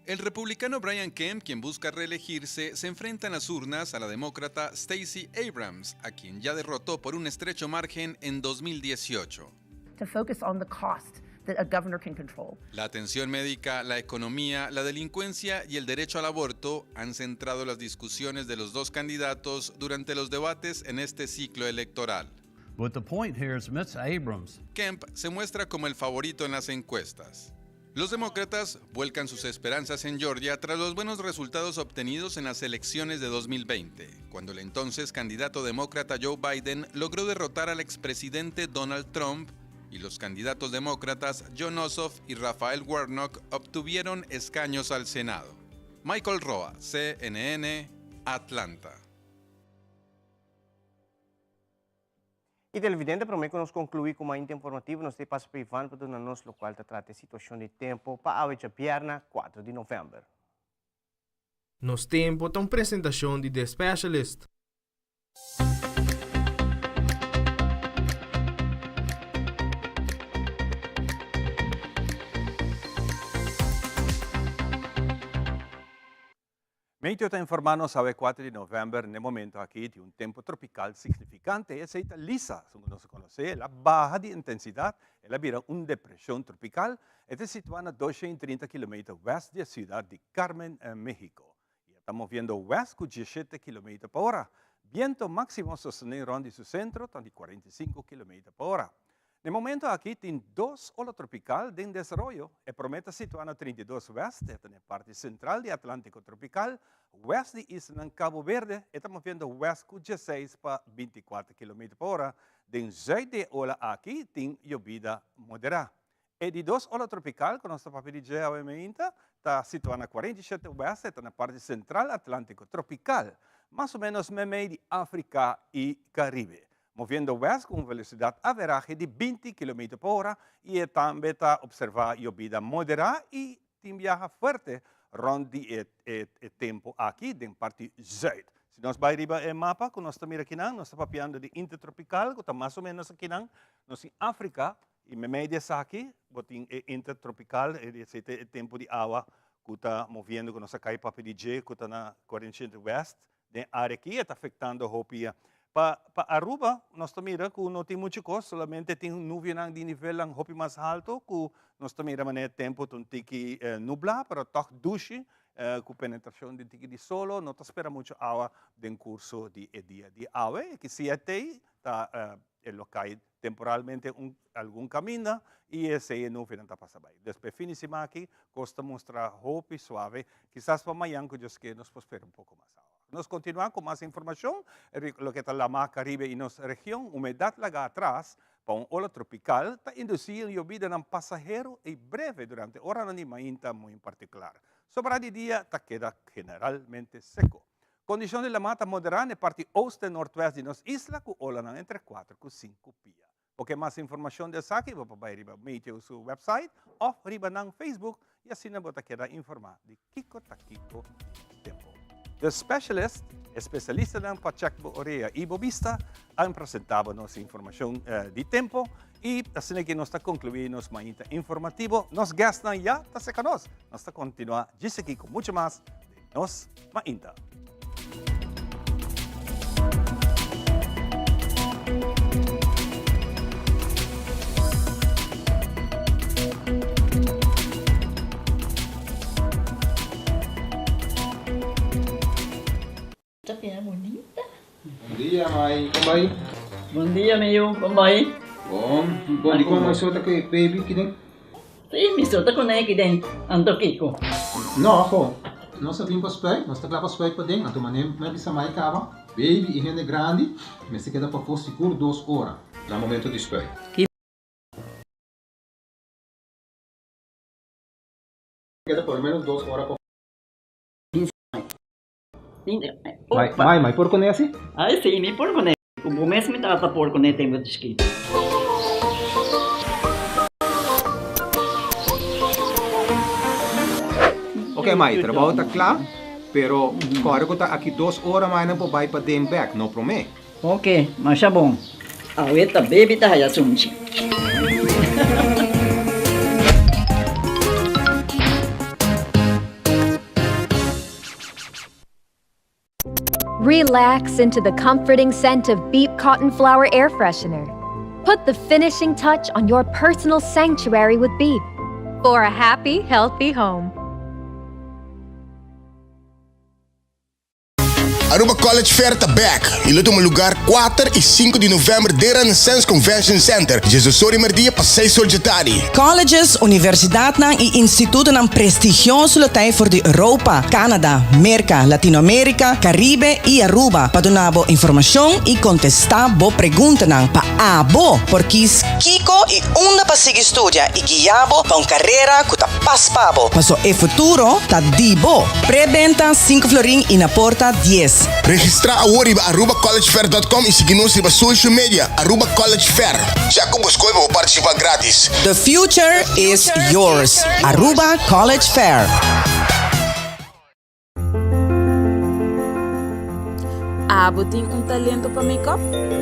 El republicano Brian Kemp, quien busca reelegirse, se enfrenta en las urnas a la demócrata Stacey Abrams, a quien ya derrotó por un estrecho margen en 2018. To focus on the cost that a governor can control. La atención médica, la economía, la delincuencia y el derecho al aborto han centrado las discusiones de los dos candidatos durante los debates en este ciclo electoral. But the point here is Ms. Abrams. Kemp se muestra como el favorito en las encuestas. Los demócratas vuelcan sus esperanzas en Georgia tras los buenos resultados obtenidos en las elecciones de 2020, cuando el entonces candidato demócrata Joe Biden logró derrotar al expresidente Donald Trump y los candidatos demócratas Jon Ossoff y Rafael Warnock obtuvieron escaños al Senado. Michael Roa, CNN, Atlanta. Y televidente, prome cu nos conclui cu Mainta Informativo, nos ta pasa pa Ivan pa duna nos locual ta trata e situacion di tempo pa awe djabierna, cuatro di november. Nos Tempo ta un presentacion di The Specialist. Meteo ta informa nos awe kuater di novèmber n'e momento aki di un tempu tropikal signifikante. Esei ta Lisa, segun nos a konosé. El a baha di intensidat, el a bira un depreshon tropikal. E ta situá na 230 kilometer wèst di e siudat di Carmen, Mexico. I e ta moviendo wèst ku diesshete kilometer pa ora. Biento máksimo sostené rònt di su sentro ta di 45 kilometer pa ora. Na e momento aki tin dos ola tropikal den desaroyo. E promé ta situá na 32 west, e ta na e parti sentral di Atlántico Tropikal, west di islanan Cabo Verde. E ta moviendo west ku dieseis pa 24 kilometer pa ora. Den zuid di e ola aki tin yobida moderá. E di dos ola tropikal ku nos ta papia di dje awe meinta ta situá na 47 west, e ta na parti sentral Atlántico Tropikal, mas o ménos meimei di Afrika i Karibe. Moviendo west ku un velosidat averahe di 20 kilometer pa ora i e tambe ta opservá yobida moderá i tin biaha fuerte rònt di e e tempu aki den parti zùit. Si nos bai riba e mapa ku nos ta mira akinan, nos ta papiando di intertropikal ku ta mas o ménos akinan. Nos tin Afrika i meimei di esaki bo tin e intertropikal, esei ta e tempu di awa ku ta moviendo ku nos a kai papia di dje ku ta na 47 west. Den área aki e ta afektando hopi. Pa pa Aruba nos ta mira ku no tin muchu kos, solamente tin nubianan di nivelnan hopi mas haltu ku nos ta mira manera e tempu ta un tiki nublá pero tòg dushi ku penetrashon di un tiki di solo. No ta spera muchu awa den kurso di e dia di awe. E kisia tei ta e lo kai temporalmente un algun kaminda i esei e nubianan ta pasa bai. Despues fin di siman aki kos ta mustra hopi suave. Kisas pa mañan ku Dios ke nos por spera un poko mas awa. Nos continua cu mas informacion riba loke ta lama Caribe y nos region. Humedad laga atras pa un ola tropical ta induci un yobidanan pasahero y breve durante oranan di mainta muy en particular. Sobra di dia ta keda generalmente seco. Condicion di lama ta modera na e parti oost en noordwest di nos isla cu olanan entre cuatro cu cinco pia. Bo ke mas informacion di esaki bo por bay riba Meteo su website of riba nan Facebook y asina bo ta keda informa di kico ta kico tempo. The Specialist, e specialistanan pa check bo orea y bo bista, a presenta bo nos informacion di tempo y asina ki nos ta conclui nos mainta informativo. Nos guestnan ya ta seca nos. Nos ta continua djis aki cu mucho mas di nos mainta. Ta bira bunita. Bon dia mai, kon bai? Bon dia mi yu, kon bai? Bon, bon di kon mai so ta ku e baby kiden? Si, mi so ta kuné kiden, anto kiko? No, ho, nos a bin pa spuit, nos ta kla pa spuit paden, anto manera mi a bisa mai kaba, baby i hende grandi mester keda pafó sigur dos ora na momento di spuit. Keda por lo menos dos ora pafó. Mai, mai, mai por kuné asi? Ai si, mi por kuné. Ku bo mes mi tata por kuné tempu di chikito. Ok mai, trabou ta kla, pero kòrda ku ta aki dos ora mai nan por bai paden bèk, no promé. Ok, masha bon. Awe ta baby ta haya sunchi. Relax into the comforting scent of Beep Cotton Flower Air Freshener. Put the finishing touch on your personal sanctuary with Beep for a happy, healthy home. Aruba College Fair ta bek y lo tuma lugar kuater y sinku di november den Renaissance Convention Center, diesdos or y merdia pa seis or dje tardi. Colleges, universidadnan y institutonan prestigioso lo ta ei for di Europa, Canada, Merca, Latinoamerica, Caribe y Aruba pa duna bo informacion y contesta bo preguntanan pa abo por kies kico y unda pa sigui studia y guia bo pa un carera cu ta pas pa bo. Paso e futuro ta di bo. Pre-benta sinku florin y na porta dies. Registra awor riba arubacollegefair dot com y sigui nos riba social media Aruba College Fair. Ya cu bo scoge pa bo participa gratis. The future is yours. Aruba College Fair. Abo tin un talento pa make-up?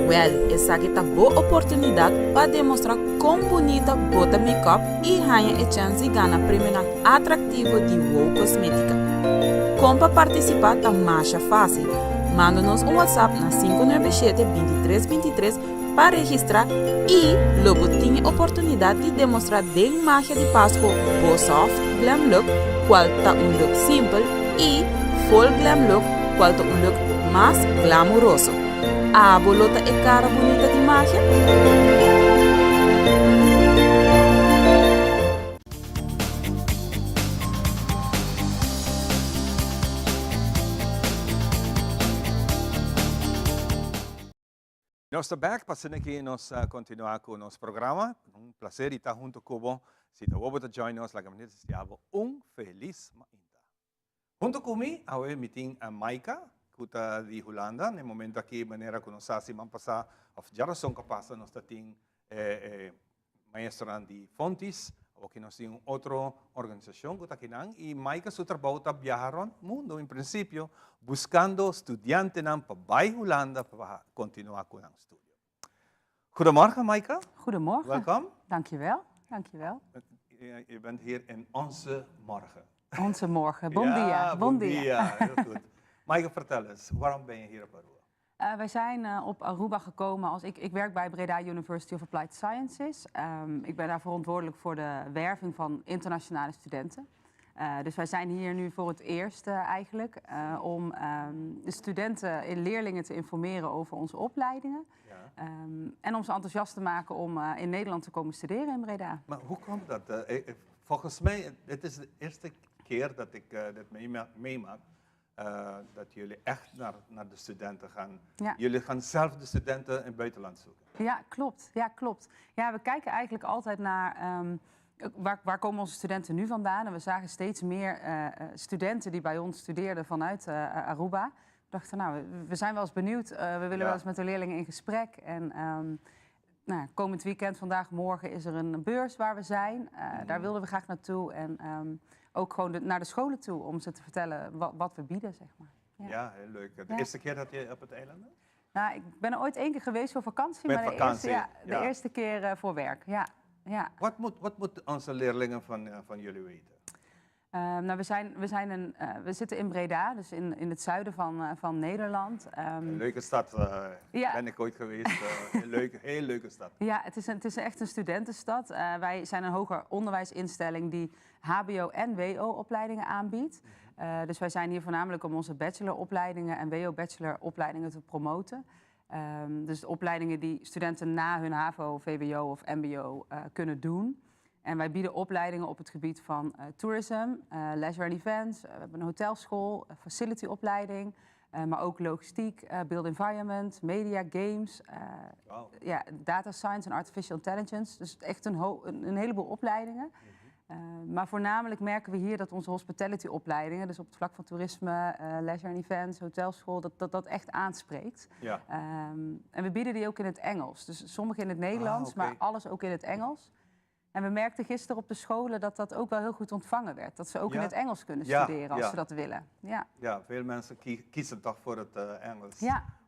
Wèl, esaki ta bo oportunidat pa demostrá kon bunita bo ta make-up i haña e chèns di gana premionan atraktivo di Wow Kosmétika. Kon pa partisipá ta masha fásil. Manda nos un WhatsApp na 597 23 23 pa registrá i lo bo tin e oportunidat di demostrá den magia di Pasco bo soft glam look, kual ta un look simpel, i full glam look, kual ta un look mas glamuroso. Abo lo ta e kara bunita di magia? Nos ta bek pa asina ki nos continua cu nos programa. Un placer di ta hunto cu bo. Si ta bo ta join nos, laga mi desea bo un feliz mainta. Hunto cu mi, awe mi tin Maika, cu ta di Hulanda. Na e momento aki, manera cu nos sa siman pasa, of djarason cu a pasa, nos ta tin e maestronan di Fontys, awor ki nos tin un otro organisacion cu ta akinan y Maika su trabou ta biaha rond mundo en principio buscando studiantenan pa bay Hulanda pa continua cu nan studio. Goedemorgen Maika. Goedemorgen. Welkom. Dankjewel, dankjewel. Je bent hier in Onze Morgen. Onze Morgen, bon dia. Ja, bon dia. Heel goed. Maika, vertel eens, waarom ben je hier op Aruba? Uh, wij zijn uh, op Aruba gekomen als ik, ik werk bij Breda University of Applied Sciences. Um, ik ben daar verantwoordelijk voor de werving van internationale studenten. Uh, dus wij zijn hier nu voor het eerst eigenlijk om um, de studenten en leerlingen te informeren over onze opleidingen. Ja. Um, en om ze enthousiast te maken om in Nederland te komen studeren in Breda. Maar hoe komt dat? Volgens mij, het is de eerste keer dat ik dit meemaak. Dat jullie echt naar, naar de studenten gaan. Ja. Jullie gaan zelf de studenten in het buitenland zoeken. Ja, klopt. Ja, klopt. Ja, we kijken eigenlijk altijd naar waar, waar komen onze studenten nu vandaan. En we zagen steeds meer studenten die bij ons studeerden vanuit Aruba. We dachten, nou, we zijn wel eens benieuwd. We willen wel eens met de leerlingen in gesprek. En nou, komend weekend, vandaag, morgen, is er een beurs waar we zijn. Daar wilden we graag naartoe. En ook gewoon naar de scholen toe om ze te vertellen wat we bieden, zeg maar. Ja, ja heel leuk. De eerste keer dat je op het eiland bent? Nou, ik ben er ooit één keer geweest voor vakantie. Met maar de vakantie, eerste, ja, de eerste keer voor werk, ja. Ja. Wat moeten onze leerlingen van jullie weten? Nou, we zitten in Breda, dus in het zuiden van Nederland. Een leuke stad, ben ik ooit geweest. Heel leuke stad. Ja, het is echt een studentenstad. Wij zijn een hoger onderwijsinstelling die HBO- en WO-opleidingen aanbiedt. Dus wij zijn hier voornamelijk om onze bacheloropleidingen en WO-bacheloropleidingen te promoten. Dus de opleidingen die studenten na hun HAVO, VWO of MBO kunnen doen. En wij bieden opleidingen op het gebied van tourism, leisure and events. We hebben een hotelschool, een facilityopleiding, maar ook logistiek, built environment, media, games, ja, data science en artificial intelligence. Dus echt een heleboel opleidingen. Maar voornamelijk merken we hier dat onze hospitality opleidingen, dus op het vlak van toerisme, leisure and events, hotelschool, dat dat, dat echt aanspreekt. En we bieden die ook in het Engels. Dus sommige in het Nederlands, maar alles ook in het Engels. En we merkten gisteren op de scholen dat dat ook wel heel goed ontvangen werd. Dat ze ook in het Engels kunnen studeren als ze dat willen. Ja. Ja, veel mensen kiezen toch voor het Engels.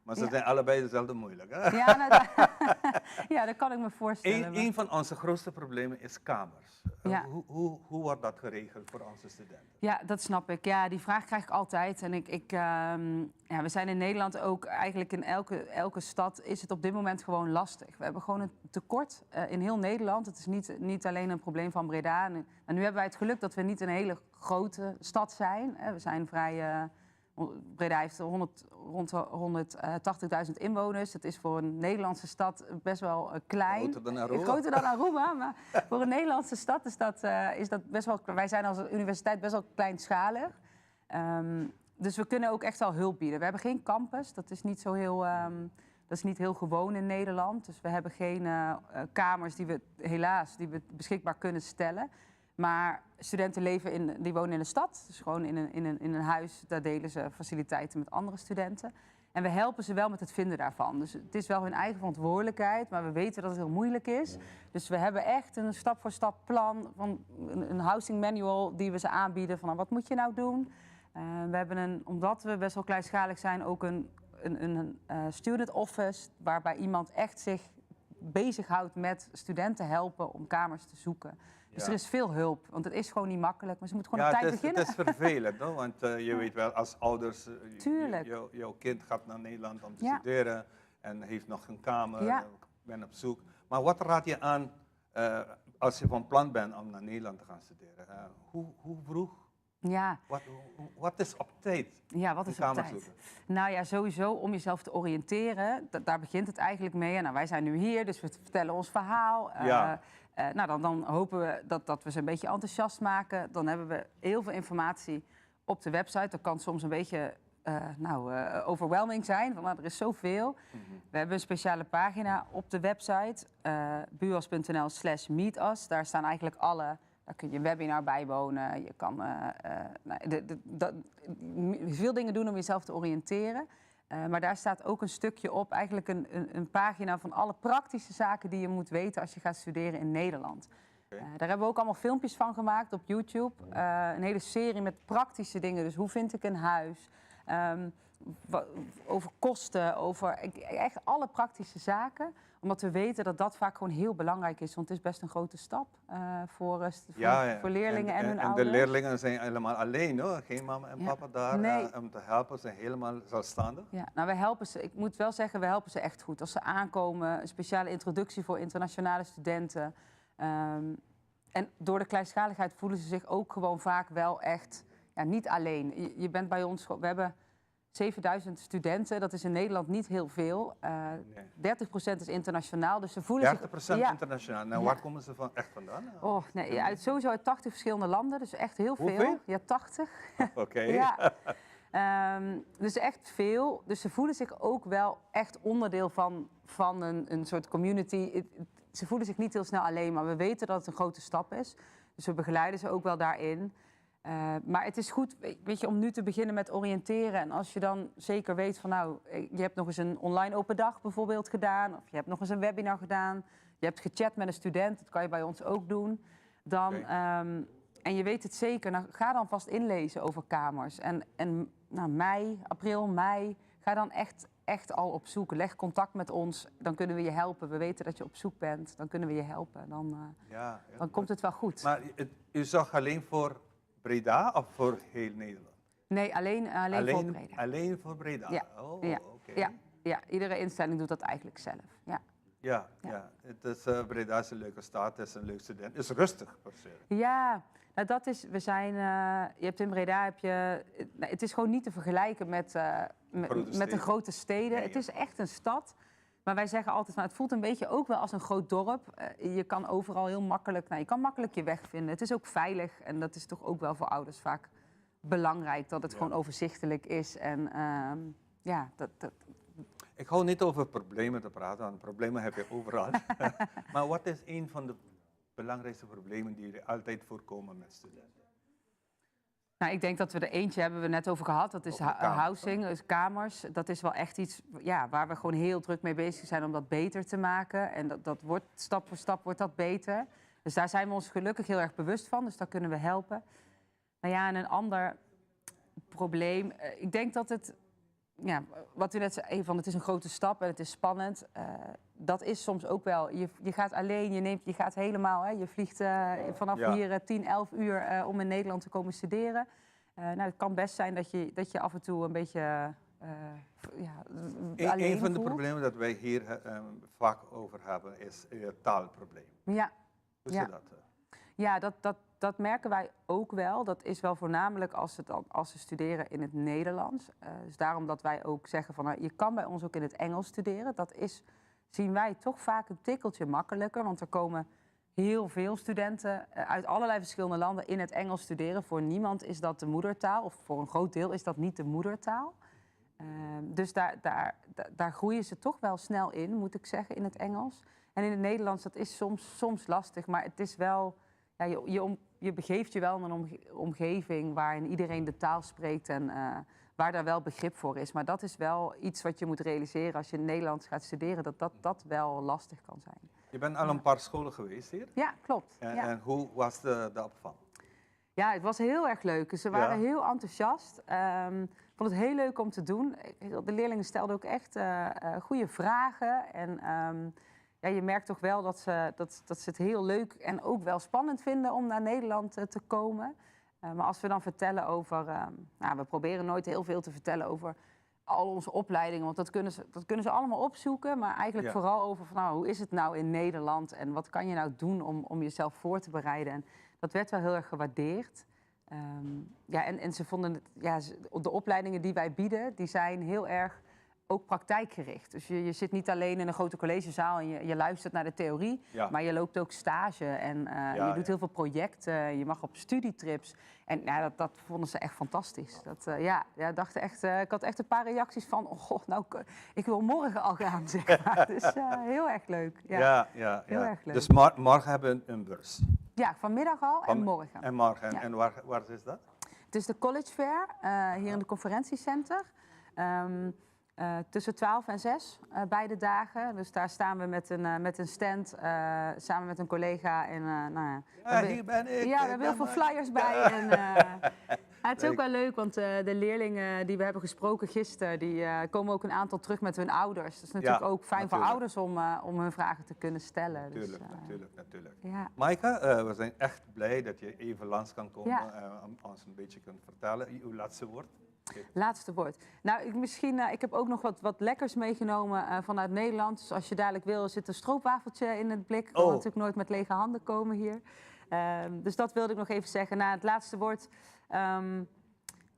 Maar ze zijn allebei dezelfde moeilijk. Hè? Ja, nou, ja, dat kan ik me voorstellen. Een van onze grootste problemen is kamers. Hoe wordt dat geregeld voor onze studenten? Ja, dat snap ik. Ja, die vraag krijg ik altijd. En ja, we zijn in Nederland ook eigenlijk in elke stad is het op dit moment gewoon lastig. We hebben gewoon een tekort in heel Nederland. Het is niet alleen een probleem van Breda. En nu hebben wij het geluk dat we niet een hele grote stad zijn. We zijn vrij... Breda heeft rond de 180.000 inwoners. Dat is voor een Nederlandse stad best wel klein. Groter dan Aruba. Groter dan Aruba, maar voor een Nederlandse stad is dat best wel... Wij zijn als universiteit best wel kleinschalig. Dus we kunnen ook echt wel hulp bieden. We hebben geen campus, dat is niet zo heel, dat is niet heel gewoon in Nederland. Dus we hebben geen kamers die we helaas die we beschikbaar kunnen stellen. Maar studenten die wonen in de stad, dus gewoon in een huis. Daar delen ze faciliteiten met andere studenten. En we helpen ze wel met het vinden daarvan. Dus het is wel hun eigen verantwoordelijkheid, maar we weten dat het heel moeilijk is. Dus we hebben echt een stap voor stap plan, van een housing manual die we ze aanbieden. Van, nou, wat moet je nou doen? We hebben een, omdat we best wel kleinschalig zijn, ook een student office... waarbij iemand echt zich bezighoudt met studenten helpen om kamers te zoeken. Dus er is veel hulp, want het is gewoon niet makkelijk. Maar ze moeten gewoon Ja, op tijd beginnen. het is vervelend, hoor, want je weet wel, als ouders, jouw kind gaat naar Nederland om te studeren en heeft nog geen kamer, ben op zoek. Maar wat raad je aan als je van plan bent om naar Nederland te gaan studeren? Hoe vroeg? Wat is op tijd? Ja, wat Een is op kamer tijd? zoeken? Nou ja, sowieso om jezelf te oriënteren. Daar begint het eigenlijk mee. En nou, wij zijn nu hier, dus we vertellen ons verhaal. Dan hopen we dat we ze een beetje enthousiast maken. Dan hebben we heel veel informatie op de website. Dat kan soms een beetje overwhelming zijn. Van, nou, er is zoveel. We hebben een speciale pagina op de website. Buas punt N L slash meet us. Daar staan eigenlijk alle... Daar kun je een webinar bijwonen. Je kan nou, de, de, dat, veel dingen doen om jezelf te oriënteren. Maar daar staat ook een stukje op, eigenlijk een pagina van alle praktische zaken die je moet weten als je gaat studeren in Nederland. Daar hebben we ook allemaal filmpjes van gemaakt op YouTube. Een hele serie met praktische dingen. Dus hoe vind ik een huis? Over kosten, over echt alle praktische zaken. Omdat we weten dat dat vaak gewoon heel belangrijk is. Want het is best een grote stap voor leerlingen en hun En de ouders. leerlingen zijn helemaal alleen, hoor. Geen mama en papa daar, om te helpen. Ze zijn helemaal zelfstandig. Ja, nou, wij helpen ze. Ik moet wel zeggen, we helpen ze echt goed. Als ze aankomen, een speciale introductie voor internationale studenten. En door de kleinschaligheid voelen ze zich ook gewoon vaak wel echt, ja, niet alleen. Je bent bij ons, we hebben 7000 studenten, dat is in Nederland niet heel veel. 30% is internationaal, dus ze voelen zich 30% internationaal. Nou, waar komen ze echt vandaan? Oh, nee, ja, sowieso uit 80 verschillende landen, dus echt heel veel. Hoeveel? Ja, 80. Oké. Ja. Um, dus echt veel. Dus ze voelen zich ook wel echt onderdeel van, van een, een soort community. Ze voelen zich niet heel snel alleen, maar we weten dat het een grote stap is. Dus we begeleiden ze ook wel daarin. Uh, maar het is goed weet je, om nu te beginnen met oriënteren. En als je dan zeker weet van nou, je hebt nog eens een online open dag bijvoorbeeld gedaan. Of je hebt nog eens een webinar gedaan. Je hebt gechat met een student, dat kan je bij ons ook doen. Dan, okay. um, en je weet het zeker, nou, ga dan vast inlezen over kamers. En, en nou, mei, april, mei, ga dan echt, echt al op zoek. Leg contact met ons, dan kunnen we je helpen. We weten dat je op zoek bent, dan kunnen we je helpen. Dan, uh, ja, ja, dan komt het wel goed. Maar het, u zag alleen voor Breda of voor heel Nederland? Nee, alleen, alleen, alleen voor Breda. Alleen voor Breda? Ja. Oh, ja. Okay. ja. ja, iedere instelling doet dat eigenlijk zelf. Ja. Ja, ja. ja. Het is, uh, Breda is een leuke stad, het is een leuk student. Het is rustig, per se. Ja, nou dat is, we zijn, uh, je hebt in Breda heb je, nou, het is gewoon niet te vergelijken met, uh, met, met de grote steden. Nee, het is echt een stad. Maar wij zeggen altijd, nou, het voelt een beetje ook wel als een groot dorp. Uh, je kan overal heel makkelijk, nou, je kan makkelijk je weg vinden. Het is ook veilig en dat is toch ook wel voor ouders vaak belangrijk. Dat het ja. gewoon overzichtelijk is en uh, ja, dat, dat... Ik hou niet over problemen te praten, want problemen heb je overal. maar wat is een van de belangrijkste problemen die jullie altijd voorkomen met studenten? Nou, ik denk dat we er eentje hebben we net over gehad. Dat is housing, dus kamers. Dat is wel echt iets ja, waar we gewoon heel druk mee bezig zijn om dat beter te maken. En dat, dat wordt, stap voor stap wordt dat beter. Dus daar zijn we ons gelukkig heel erg bewust van. Dus daar kunnen we helpen. Nou ja, en een ander probleem. Ik denk dat het, ja, wat u net zei, van het is een grote stap en het is spannend. Uh, dat is soms ook wel. Je, je gaat alleen, je, neemt, je gaat helemaal, hè, je vliegt uh, vanaf ja. hier uh, 10, 11 uur uh, om in Nederland te komen studeren. Nou, het kan best zijn dat je, dat je af en toe een beetje ja, een, alleen Een van de voelt. problemen dat wij hier vaak over hebben is het taalprobleem. Ja. Hoe ja. zit dat? Ja, dat, dat, dat merken wij ook wel. Dat is wel voornamelijk als ze, dan, als ze studeren in het Nederlands. Uh, dus daarom dat wij ook zeggen van nou, je kan bij ons ook in het Engels studeren. Dat is, zien wij toch vaak een tikkeltje makkelijker. Want er komen heel veel studenten uit allerlei verschillende landen in het Engels studeren. Voor niemand is dat de moedertaal, of voor een groot deel is dat niet de moedertaal. Uh, dus daar, daar, daar groeien ze toch wel snel in, moet ik zeggen, in het Engels. En in het Nederlands, dat is soms, soms lastig, maar het is wel... Ja, je, je, om, je begeeft je wel in een omge omgeving waarin iedereen de taal spreekt en uh, waar daar wel begrip voor is. Maar dat is wel iets wat je moet realiseren als je in Nederlands gaat studeren, dat dat, dat wel lastig kan zijn. Je bent al een paar scholen geweest hier? Ja, klopt. En, ja. en hoe was de, de opvang? Ja, het was heel erg leuk. Ze waren ja. heel enthousiast. Um, ik vond het heel leuk om te doen. De leerlingen stelden ook echt uh, uh, goede vragen. En um, ja, je merkt toch wel dat ze, dat, dat ze het heel leuk en ook wel spannend vinden om naar Nederland uh, te komen. Uh, maar als we dan vertellen over... Uh, nou, we proberen nooit heel veel te vertellen over al onze opleidingen. Want dat kunnen ze, dat kunnen ze allemaal opzoeken. Maar eigenlijk ja. vooral over van, nou, hoe is het nou in Nederland? En wat kan je nou doen om, om jezelf voor te bereiden? En dat werd wel heel erg gewaardeerd. Um, ja, en, en ze vonden het, ja, de opleidingen die wij bieden, die zijn heel erg ook praktijkgericht. Dus je, je zit niet alleen in een grote collegezaal en je, je luistert naar de theorie, ja. maar je loopt ook stage en uh, ja, je doet heel veel projecten, je mag op studietrips. En nou, dat, dat vonden ze echt fantastisch. Dat, uh, ja, ja, dachten echt, uh, ik had echt een paar reacties van, oh god, nou, ik wil morgen al gaan, zeg maar. Dus heel erg leuk. Ja, ja, ja. Heel ja. erg leuk. Dus morgen hebben we een beurs? Ja, vanmiddag al en morgen. En morgen. En waar, waar is dat? Het is de College Fair, hier in de conferentiecenter. Um, uh, tussen 12 en 6, uh, beide dagen. Dus daar staan we met een, uh, met een stand uh, samen met een collega. En, uh, nou ja, ja, hier ben ik. Ja, we hebben heel veel flyers bij. En, uh, het is ook wel leuk, want uh, de leerlingen die we hebben gesproken gisteren, die uh, komen ook een aantal terug met hun ouders. Dat is natuurlijk ja, ook fijn natuurlijk. voor ouders om, uh, om hun vragen te kunnen stellen. Natuurlijk, dus, natuurlijk, natuurlijk. Ja. Maaike, we zijn echt blij dat je even langs kan komen Ja. en ons een beetje kunt vertellen. Uw laatste woord. Laatste woord. Nou, ik, misschien, uh, ik heb ook nog wat, wat lekkers meegenomen uh, vanuit Nederland. Dus als je dadelijk wil, zit een stroopwafeltje in het blik. Ik wil Oh. natuurlijk nooit met lege handen komen hier. Uh, dus dat wilde ik nog even zeggen. Nou, het laatste woord. Um,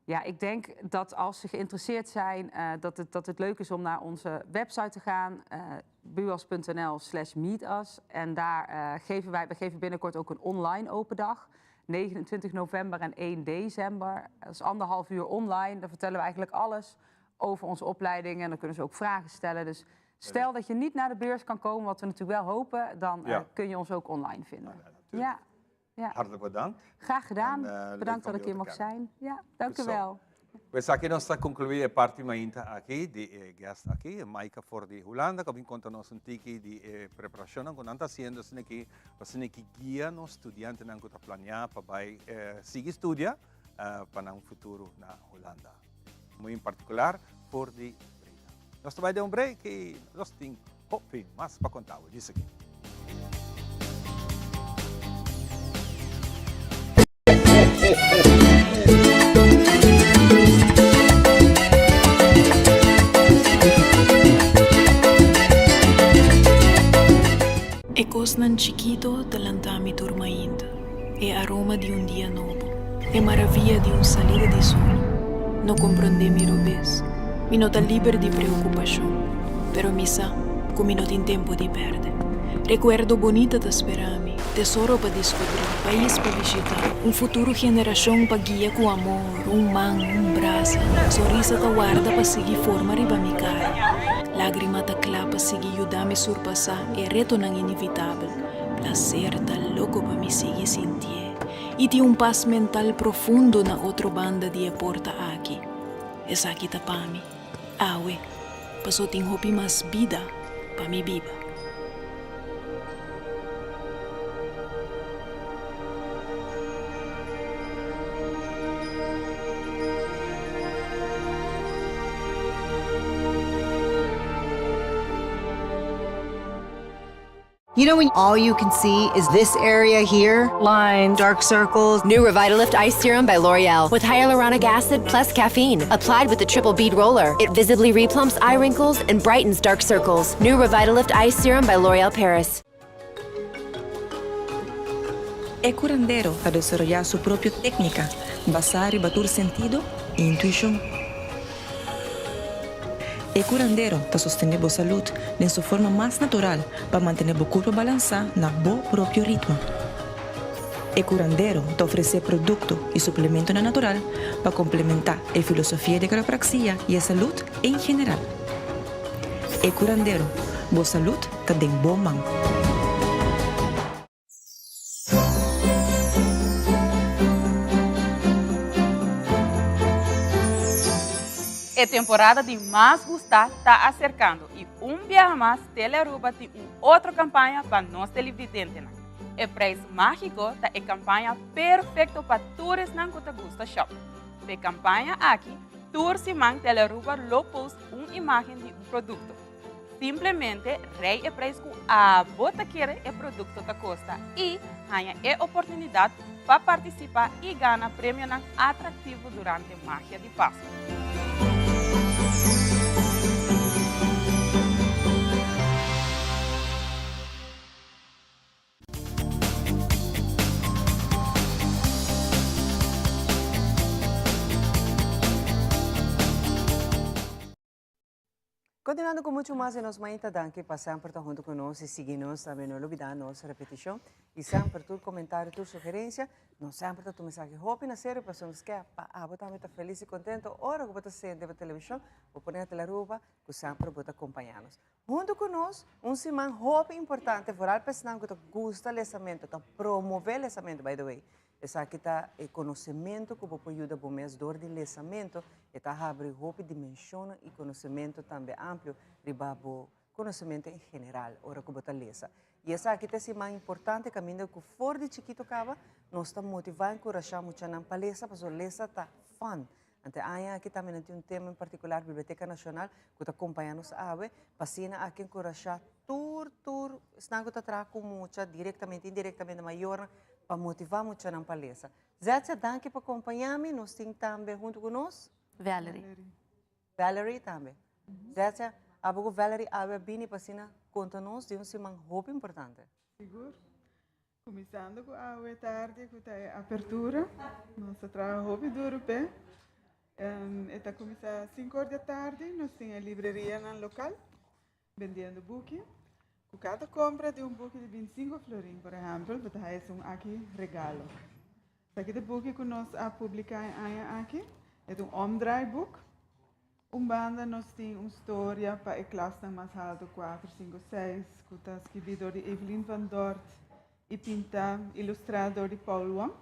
ja, ik denk dat als ze geïnteresseerd zijn, uh, dat, het, dat het leuk is om naar onze website te gaan. Uh, buas.nl slash meetus. En daar uh, geven wij, we geven binnenkort ook een online open dag. 29 november en 1 december. Dat is anderhalf uur online. Daar vertellen we eigenlijk alles over onze opleiding. En dan kunnen ze ook vragen stellen. Dus stel dat je niet naar de beurs kan komen, wat we natuurlijk wel hopen, dan kun je ons ook online vinden. Ja, ja. Hartelijk bedankt. Graag gedaan. En, leuk Bedankt om dat ik jou hier te mocht kennen. zijn. Ja, dank u Zo. wel. Pues aki nos ta conclui e parti mainta aki di e guest aki, Maika for di Hulanda, cu a bin conta nos un tiki di e preparacionnan cu nan ta haciendo asina aki, pa asina aki guia nos studiantenan cu ta planea pa bay sigui studia pa nan futuro na Hulanda. Muy en particular for di Breda. Nos ta bay den un break y nos tin hopi mas pa conta bo. Djis aki. E kosnan chikito ta lanta mi tur mainta, e aroma di un dia nobo, e maravia di un salida di sol. No komprondé mi robes, mi no ta liber di preokupashon, pero mi sa ku mi no tin tempu di pèrdè. Rekuerdo bonita ta spera mi. Tesoro pa diskubrí, pais pa bishitá, un futuro generashon pa guia ku amor, un man, un brasa, sonrisa ta warda pa sigui forma riba mi kara, lágrima ta kla pa sigui yuda mi surpasá e retonan inevitabel, plaser ta loko pa mi sigui sintié i tin un pas mental profundo na otro banda di e porta aki. Esaki ta pa mi, awe, paso tin hopi mas bida pa mi biba. You know when all you can see is this area here? Lines, dark circles. New Revitalift Ice Serum by L'Oreal with hyaluronic acid plus caffeine. Applied with the triple bead roller. It visibly replumps eye wrinkles and brightens dark circles. New Revitalift Ice Serum by L'Oreal Paris. E curandero ta desaroyá su propio técnica basá riba tur sentido i intuishon. E curandero ta sostené bo salud den su forma mas natural pa mantené bo curpa balansá na bo propio ritmo. E curandero ta ofresé producto i suplementonan natural pa complementá e filosofia di quiropraxia i e salud en general. E curandero, bo salud ta den bo man. E temporada di mas gusta ta acercando y un biaha mas Telearuba tin un otro campaña pa nos televidentenan. E prijs magico ta e campaña perfecto pa tur esnan cu ta gusta shop. P'e campaña aki, tur siman Telearuba lo post un imagen di un producto. Simplemente rei e prijs cu abo ta kere e producto ta costa y haña e oportunidad pa participa y gana premionan atractivo durante Magia di Pasco. Continuando cu mucho mas di nos mainta, danki pa semper ta hunto cu nos y sigui nos tambe. No lubida nos repeticion y semper tur comentario, tur sugerencia, nos semper ta tuma esaki hopi na serio pasobra nos ke pa abo tambe ta feliz y contento ora cu bo ta sende bo television, bo pone na Telearuba cu semper bo ta acompaña nos. Hunto cu nos, un siman hopi importante, vooral pa esnan cu ta gusta lesamento, ta promove lesamento, by the way, esaki ta e conocemento cu bo por yuda bo mes door di lesamento, e ta habri hopi dimensionnan y conocemento tambe amplio riba bo conocemento en general ora cu bo ta lesa. Y esaki ta e siman importante caminda cu for di chikito caba nos ta motiva y encurasha muchanan pa lesa pasobra lesa ta fun. Ante aña aki tambe nan tin un tema en partikular, Biblioteka Nashonal, ku ta kompañá nos awe, pa asina aki enkurashá tur tur esnan ku ta traha ku mucha, direktamente, indirektamente, mayornan, pa motivá muchanan pa lesa. Zetsia, danki pa kompañá mi. Nos tin tambe huntu ku nos. Valerie. Valerie tambe. Zetsia, abo ku Valerie awe a bini pa asina konta nos di un siman hopi importante. Sigur. Kuminsando ku awe tardi ku ta e apertura, nos ta traha hopi duru p'e. E ta kuminsá sinku or di atardi, nos tin e librerianan lokal bendiendo buki. Ku kada kompra di un buki di bintisinku florin, por ehèmpel, bo ta haña esun aki regalo. Esaki ta e buki ku nos a publiká e aña aki. E ta un omdraaiboek. Un banda nos tin un storia pa e klasnan mas haltu, kuater, sinku, seis, ku ta skibí dor di Evelien van Dort i pintá, ilustrá dor di Paul Wong.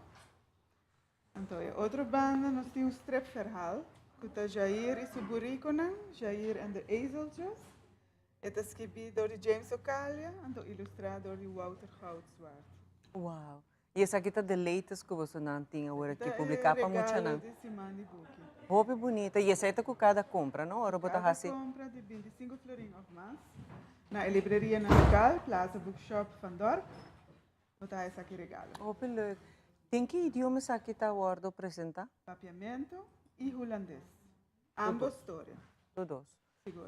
Anto e otro banda nos tin un stripverhaal ku ta Jair i su burikonan, Jair en de Ezeltjes. E ta skibí dor di James Ocalia, anto ilustrá dor di Wouter Goudzwaard. Wow. I esaki ta the latest ku bosonan tin awor aki publiká pa muchanan. Ta e regalo di siman di buki. Hopi bunita. I esei ta ku kada kompra, no? Ora bo ta hasi. Kada kompra di bintisinko florin òf mas na e librerianan lokal, Plaza Bookshop Van Dorp, bo ta haña esaki regalo. Hopi leuk. Den ki idioma esaki ta wòrdu presentá? Papiamento i hulandes. Ambos storia. Tur dos.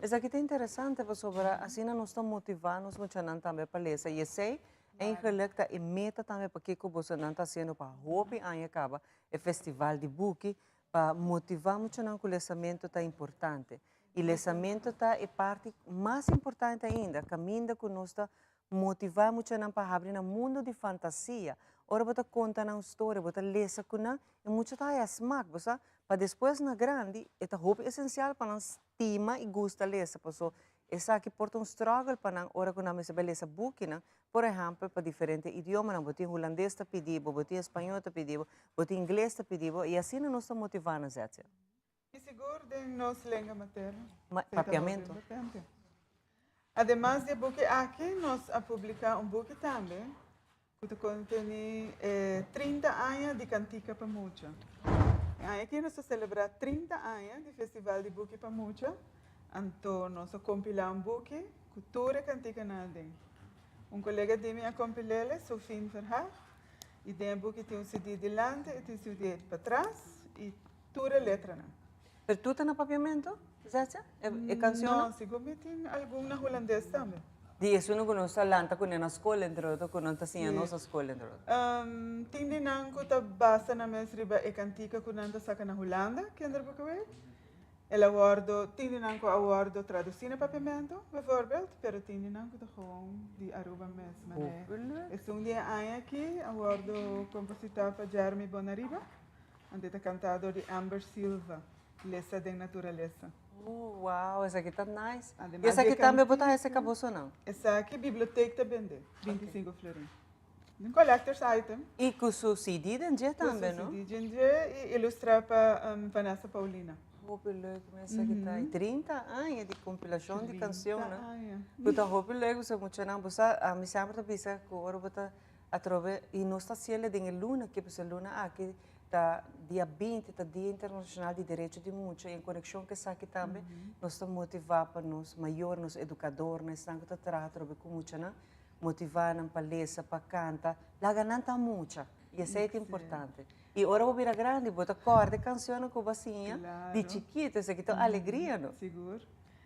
Esaki ta interesante pasobra asina nos ta motivá nos muchanan tambe pa lesa i esei eigenlijk ta e meta tambe pakiko bosonan ta hasiendo pa hopi aña kaba e festival di buki pa motivá muchanan ku lesamentu ta importante. I lesamentu ta e parti mas importante ainda kaminda ku nos ta Motivá muchanan pa habri nan mundu di fantasia. Ora bo ta konta nan un storia, bo ta lesa ku nan, e mucha ta haya smak, bo sa. Pa despues na grandi, e ta hopi esensial pa nan stima i gusta lesa, paso esaki por ta un struggle pa nan ora ku nan mester bai lesa bukinan, por ehèmpel pa diferente idiomanan. Bo tin hulandes ta pidi bo, bo tin español ta pidi bo, bo tin ingles ta pidi bo, i asina nos ta motivá nan, Zetsia. I sigur den nos lenga materno. Papiamento. Ademas di e buki aki, nos a publiká un buki tambe ku ta kontení e 30 aña di Kantika pa Mucha. E aña aki nos ta selebrá 30 aña di Festival di Buki pa Mucha, anto nos a kompilá un buki ku tur e kantikanan aden. Un kolega di mi a kompil'el, Sofien Verhaag, i den e buki tin un CD dilanti i tin un CD patras i Tur e letranan. Pero tur ta na papiamento, Zetsia? E cancionnan? No, sigur mi tin algun na hulandes tambe. Di esun ku nos ta lanta kuné na skol entre otro, ku nan ta siña nos na skol entre otro. Tin di nan ku ta basa nan mes riba e kantika ku nan ta saka na Hulanda, Kinderboekenweek. El a wòrdu, tin di nan ku a wòrdu tradusí na papiamento, bijvoorbeeld, pero tin di nan ku ta gewoon di Aruba mes. Manera esun di e aña aki a wòrdu kompositá pa Jeremy Bonariba. Ante ta kantá dor di Amber Silva, Lesa den Naturalesa. Oh, wow, esaki ta nice. I esaki tambe bo ta hasi ka bosonan? Esaki bibliotek ta bende, 25 florin. Un collector's item. I ku su CD den dje tambe, no? Ku su CD den dje i ilustrá pa Vanessa Paulina. Hopi leuk mes esaki ta. I 30 aña di kompilashon di kansionnan. 30 aña. Ku ta hopi leuk pasobra muchanan, bo sa, ami semper ta bisa ku ora bo ta Atrobe, i nos ta hasiel den e luna aki, pasobra e luna aki ta dia 20, ta Dia Internashonal di Derecho di Mucha, i en konekshon ku esaki tambe nos ta motivá pa nos mayor, nos edukadornan, esnan ku ta traha atrobe ku muchanan, motivá nan pa lesa, pa kanta, laga nan ta mucha, i esei ta importante. I ora bo bira grandi, bo ta kòrda e kanshonnan ku bo a siña di chikitu, esaki ta un alegria, no? Sigur.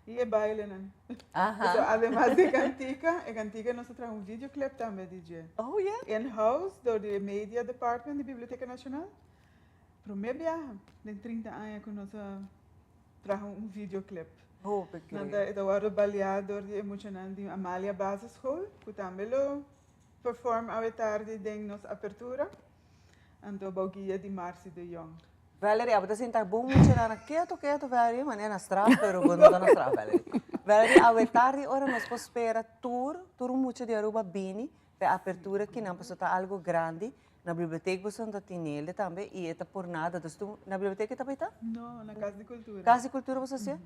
I e bailenan. Aha. So, ademas di kantika, e kantika nos a traha un videoclip tambe di dje. Oh, yeah? In-house door di e Media Department di Biblioteca Nacional. Prome biaha den 30 aña ku nos a traha un videoclip. Hopi Nan ta, e ta wòrdu baliá door di e muchanan di Amalia Basisschool, ku tambe lo perform awe tardi den nos apertura. Anto bou guia di Marcy de Jong. Valerie, abo ta sinta bon mucha na keto keto Valerie, manera na straf, pero bo no ta na straf Valerie. Valerie, awe tardi ora nos por spera tur, tur mucha di Aruba bini pa e apertura kinan pasobra ta algo grandi. Na bibliotek boso ta tinele tambe y e ta por nada. Dus tu, na bibliotek e ta bay ta? No, na Cas di Cultura. Cas di Cultura boso hacié?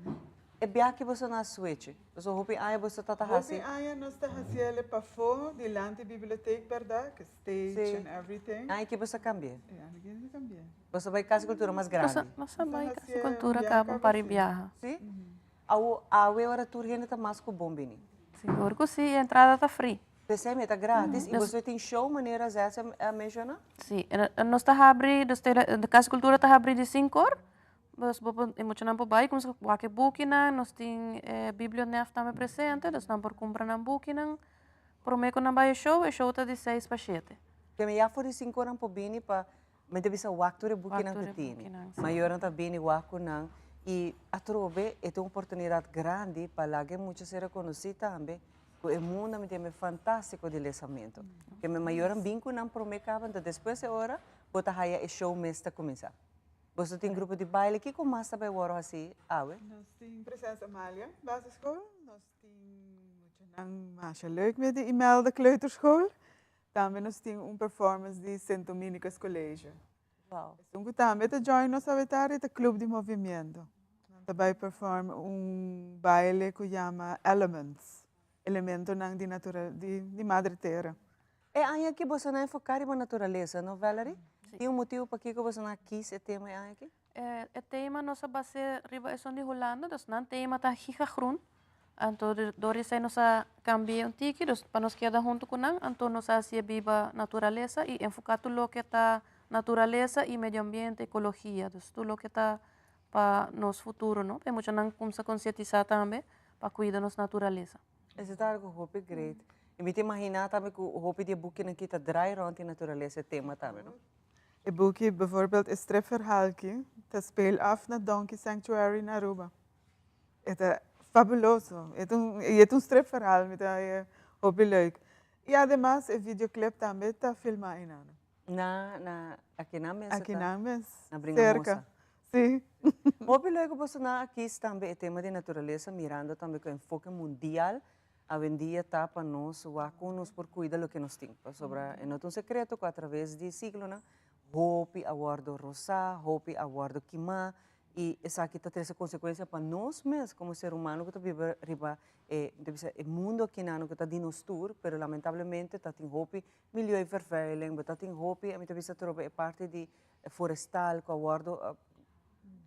E biaha boso na switch? Boso hopi aña boso ta ta haci? Hopi aña nos ta haciele pafó dilanti bibliotek, berdad? Cu stage and everything. Aña ki boso a cambia? E aña ki nos a cambia. Boso a bay Cas di Cultura mas grandi? Nos a bay Cas di Cultura caba un par di biaha. Si? Awo, awe ora tur hende ta mas cu bon bini? Sigur cu si, e entrada ta free. P'esei mi ta gratis. I boso tin show manera Zetsy a menciona? Si, nos ta habri, Cas di Cultura ta habri di cinco or Pues bo por, e muchanan por bai kuminsá wak e bukinan, nos tin e biblionef tambe presente, dus nan por kumpra nan bukinan promé ku nan bai e show, e show ta di seis pa shete. Keme ya for di sinku nan por bini pa mi ta bisa wak tur e bukinan ku tini. Mayornan ta bini wak ku nan i atrobe e ta un oportunidat grandi pa laga e mucha ser rekonosí tambe ku e mundo mi ta yama fantástiko di lesamentu. Keme mayornan bin ku nan promé kaba, enton despues e ora. bo ta haya e show mes ta cuminsa. Boso tin grupo di baile, kico mas ta bay worde haci awe? Nos tin Prinses Amalia Basisschool, nos tin muchanan masha leuk mee di Imelda Kleuterschool. Tambe nos tin un performance di Sint Dominicus College. Wow. Esun cu tambe ta join nos awe tardi ta Club di Movimiento. Nan ta bay perform un baile cu yama Elements, elementonan di natura di di madre tera. E aña aki boso nan enfoca riba naturalesa, no Valerie? Tin un motibo pakico boso nan a kies e tema e aña aki? E tema nos a bas'é riba esun di Hulanda, dus nan tema ta gigagroen. Anto dor di esei nos a cambi'é un tiki, dus pa nos keda huntu ku nan, anto nos a hasié biba naturalesa i enfoká tur loke ta naturalesa i medio ambiente, ekologia, dus tur loke ta pa nos futuro, no? Pa e muchanan kumsa konsientisá tambe pa kuida nos naturalesa. Esei ta algu hopi great. I mi ta imaginá tambe ku hopi di e bukinan aki ta drai rònt di naturalesa e tema tambe, no? E buki bijvoorbeeld e stripverhaalki ta speel af na Donkey Sanctuary na Aruba. E ta fabuloso. E ta un, i e ta un stripverhaal, mi ta haña hopi leuk. I ademas e videoclip tambe ta filmá einan. Na, na, akinan mes e ta? Akinan mes, Na Bringamosa. serka. Sí. Hopi leuk ku boso nan a kis tambe e tema di naturalesa mirando tambe ku enfoke mundial awendia ta pa nos wak kon nos por kuida loke nos tin. Pasobra e no ta un sekreto ku atraves di siglonan hopi a wòrdu rosá, hopi a wòrdu kimá i esaki ta trese konsekuensia pa nos mes komo ser humano ku ta biba riba e, mi ta bisa, e mundu akinan ku ta di nos tur, pero lamentablemente ta tin hopi milieuvervuiling, bo ta tin hopi, mi ta bisa trobe e parti di forestal cu a wordo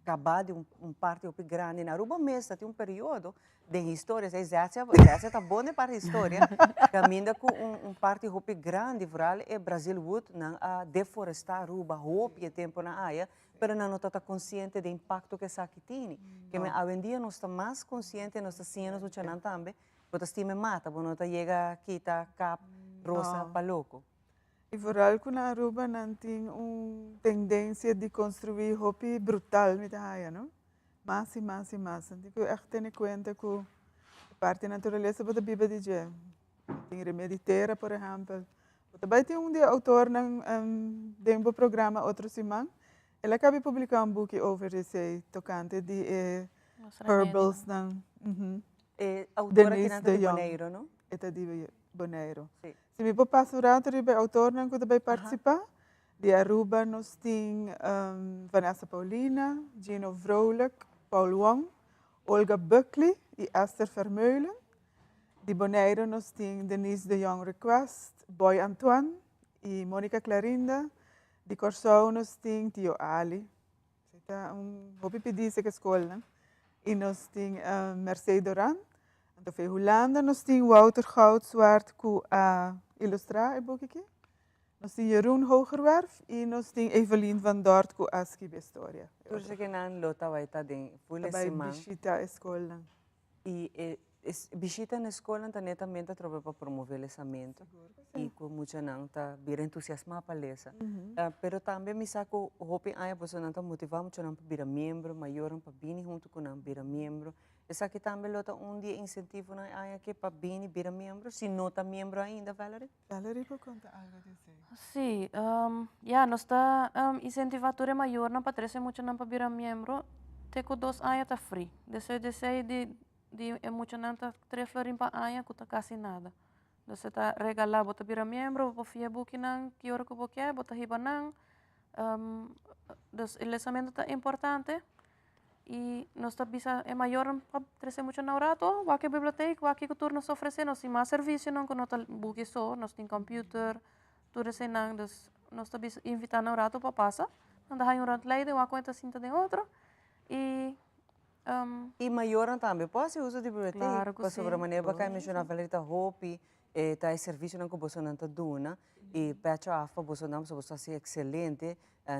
caba di un parti hopi grandi. Na Aruba mes ta tin un periodo den historia, esey Zezia, Zezia ta bon den parti historia, caminda cu un parti hopi grandi, vooral e Brazil Wood, nan a deforesta Aruba hopi e temponan aya, pero nan no tabata consciente di e impacto cu esaki tini. Keme awendia nos ta mas consciente, nos ta siña nos muchanan tambe, bo ta stima e mata, bo no ta yega kita kap rosa pa loco. I vooral ku na Aruba nan tin un tendensia di konstruí hopi brutal mi ta haya no. Mas i mas i mas. Nan tin ku ègt tene kuenta ku e parti naturalesa bo ta biba di dje. Tin remedi tera por ehèmpel. Bo ta bai tin un di e outornan den bo programa otro siman. El a kabi publiká un buki over esei tokante di e herbals-nan. E outor akinan ta di Boneiru no? E ta di Boneiru. Si mi por pasa un rato riba e autornan ku ta bai partisipá, di Aruba nos tin Vanessa Paulina, Gino Vrolijk, Paul Wong, Olga Buckley i Esther Vermeulen. Di Boneiru nos tin Denise de Jong Request, Boy Antoine i Monica Clarinda. Di Kòrsou nos tin Tio Ali. Esei ta un hopi pidí seka skolnan. I nos tin Mercé Doran. Anto fe Hulanda nos tin Wouter Goudzwaard ku a ilustrá e buki aki. Nos tin Jeroen Hoogerwerf i nos tin Evelien van Dort ku a skibi e storia. Tur esaki lo ta bai ta den ful e Ta bai siman. bishita e skolnan. I e bishita na e skolnan ta netamente atrobe pa promove lesamentu i ku muchanan ta bira entusiasmá pa lesa. Pero tambe mi sa ku hopi aña bosonan ta motivá muchanan pa bira miembro, mayornan pa bini huntu ku nan bira miembro. Esaki tambe lo ta un di e insentivonan e aña aki pa bini bira miembro, si no ta miembro ainda, Valerie? Valerie por konta algu di esei? Sí, ya, nos ta insentivá tur e mayornan pa trese muchanan pa bira miembro te ku dos aña ta free. Despues di esei di di e muchanan ta tres florin pa aña ku ta kasi nada. Dus e ta regalá, bo ta bira miembro, bo por fia bukinan ki ora ku bo ke, bo ta hiba nan. Dus e lesamentu ta importante. I nos ta bisa e mayornan pa trese mucha na un rato, wak e bibliotek, wak kiko tur nos ta ofresé. Nos tin mas servisionan ku no ta buki so, nos tin computer, tur eseinan. Dus nos ta bisa invitá nan un rato pa pasa. Nan ta haña un rondleiding, wak kon e ta sinta den otro. I I mayornan tambe por hasi uso di bibliotek. Claro ku si. Pasobra manera bo a kai menshoná Valerita hopi E ta e servicionan cu bosonan ta duna y pecho af pa bosonan pasobra boso ta haci excelente.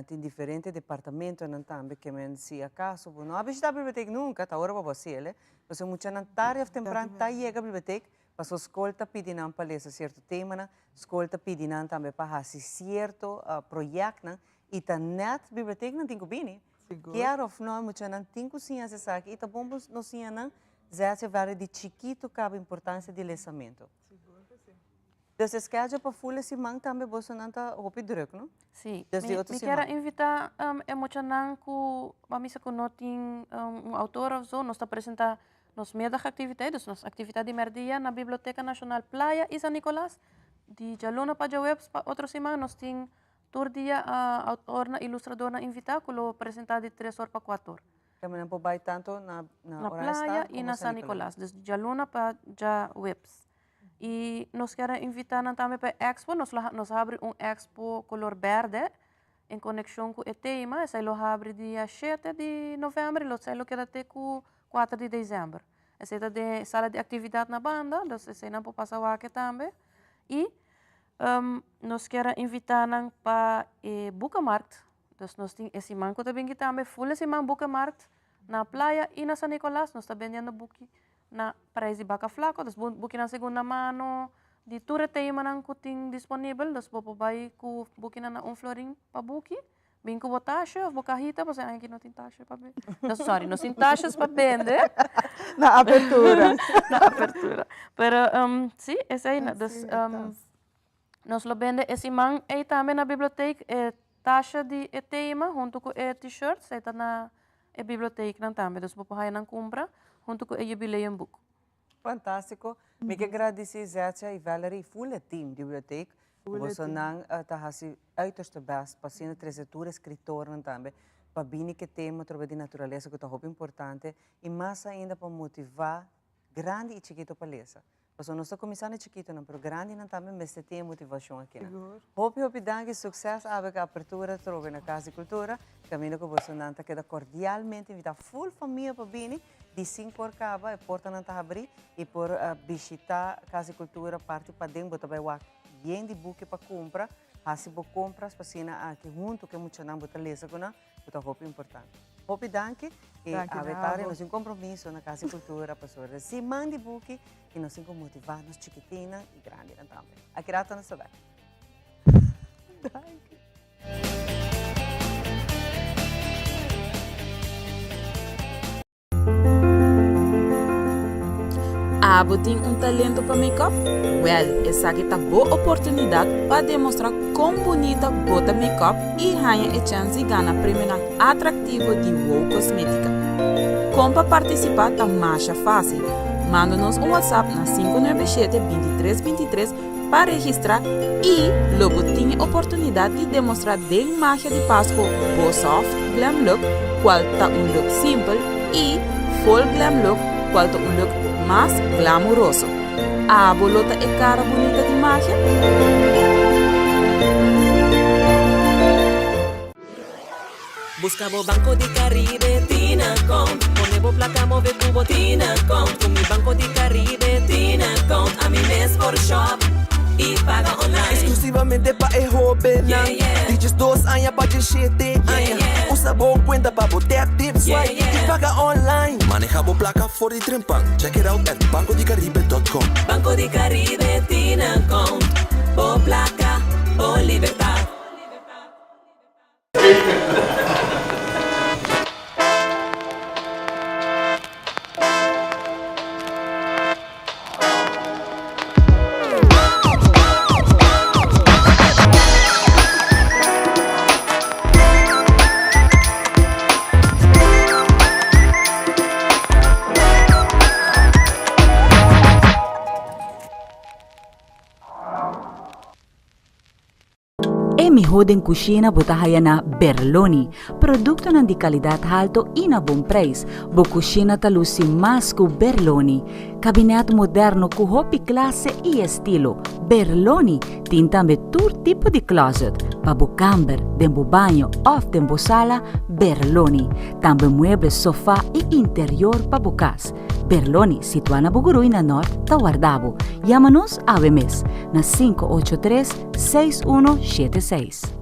Tin diferente departamentonan tambe ke men si acaso bo no a bishita bibliotek nunca ta ora pa bo haciel e. Pasobra muchanan tarde of tempran ta yega bibliotek pasobra scol ta pidi nan pa lesa cierto temanan, scol ta pidi nan tambe pa haci cierto proyectnan y ta net biblioteknan tin cu bini. Kier of no e muchanan tin cu siña haci esaki y ta bon pa nos siña nan Zet se vale di chikito caba importancia di lesamento. Sigur cu si. Dus e schedule pa full e siman tambe bosonan ta hopi druk, no? Sí, Dus di mi, otro mi kier a siman. invita e muchanan ku a misa ku no tin un autor of zo, nos ta presenta nos middagactiviteit, dus nos actividad di merdia na Biblioteca Nacional Playa y San Nicolas. Di djaluna pa djaweps pa otro siman nos tin tur dia autornan, ilustradornan invita ku lo presenta di tres or pa kuater or. Tambe nan por bai tanto na na Na Oranjestad Playa y como na San San Nicolas. Nicolas, dus djaluna pa djaweps. Y nos kier a invita nan tambe pa e expo, nos lo nos a habri un expo color berde en conexion cu e tema, esai lo habri dia shete di november y lo esai lo keda te cu cuater di december. Esai ta den sala di actividad na banda, dus esai nan por pasa wak tambe. Y nos kier a invita nan pa e boekenmarkt, dus nos tin e siman cu ta binki tambe full e siman boekenmarkt na Playa y na San Nicolas, nos ta bendiendo buki na prijs di baka flako, dus bo bukinan segunda mano, di tur e temanan ku tin disponibel, dus bo por bai ku bukinan na un florin pa buki, bin ku bo tashe of bo kahita, pasobra aña aki no tin tashe pa bende, no sorry, nos tin tashes pa bende. Na apertura. Na apertura, pero si esei, dus nos lo bende e siman ei tambe na bibliotek e tashe di e tema hunto ku e t-shirt, esei ta na E biblioteknan tambe, dus bo por haya nan kumpra huntu ku e jubileumboek. Fantástiko. Mi ke gradisí Zetsia i Valerie i ful e team di bibliotek. Bosonan ta hasi uiterste best pa asina trese tur e skritornan tambe pa bini ku e tema atrobe di naturalesa ku ta hopi importante i mas ainda pa motivá grandi i chikito pa lesa. Pasobra nos ta kuminsá na chikitonan, pero grandinan tambe mester tin e motivashon akinan. Hopi hopi danki, sukses awe ku apertura atrobe na Kas di Kultura, kaminda ku bosonan ta keda kordialmente invitá ful famia pa bini, di sinku or kaba e portanan ta habrí i por bishitá Kas di Kultura parti paden, bo ta bai wak yen di buki pa kumpra, hasi bo kompras pa asina aki huntu ku e muchanan bo ta lesa ku nan. Ku ta hopi importante. Hopi danki i awe tardi nos tin kompromiso na Kas di Kultura pasobra siman di buki i nos tin ku motivá nos chikitinnan i grandinan tambe. Aki rato nos ta bek. Danki. Abo tin un talento pa make-up? Wèl, esaki ta bo oportunidat pa demostrá kon bunita bo ta make-up i haña e chèns di gana premionan atraktivo di Wow Kosmétika. Kon pa partisipá ta masha fásil. Manda nos un WhatsApp na 597 23 23 pa registrá i lo bo tin e oportunidat di demostrá den magia di Pasco bo soft glam look kual ta un look simpel i full glam look kual ta un look mas glamuroso. Abo lo ta e kara bunita di magia? Busca bo Banco di Caribe Tinacom Pone bo placa move cu bo Tinacom Cu mi Banco di Caribe Tinacom Ami mes por shop y paga online Exclusivamente pa e hobennan Di 12 aña pa 17 aña Usa bo cuenta pa bo tap tip swipe y paga online Maneha bo placa for di trempan Check it out at bancodicaribe.com Banco di Caribe Tinacom Bo placa, bo libertad. E miho den cushina bo ta haya na Berloni. Productonan di calidad halto y na bon prijs. Bo cushina ta luci mas cu Berloni. Cabinet moderno cu hopi clase y estilo. Berloni tin tambe tur tipo di closet. Pa bo camber, den bo baño of den bo sala, Berloni. Tambe mueble, sofa y interior pa bo cas. Berloni, situá na Bugurui na Nort, ta warda bo. Yama nos awe mes na 583 6176.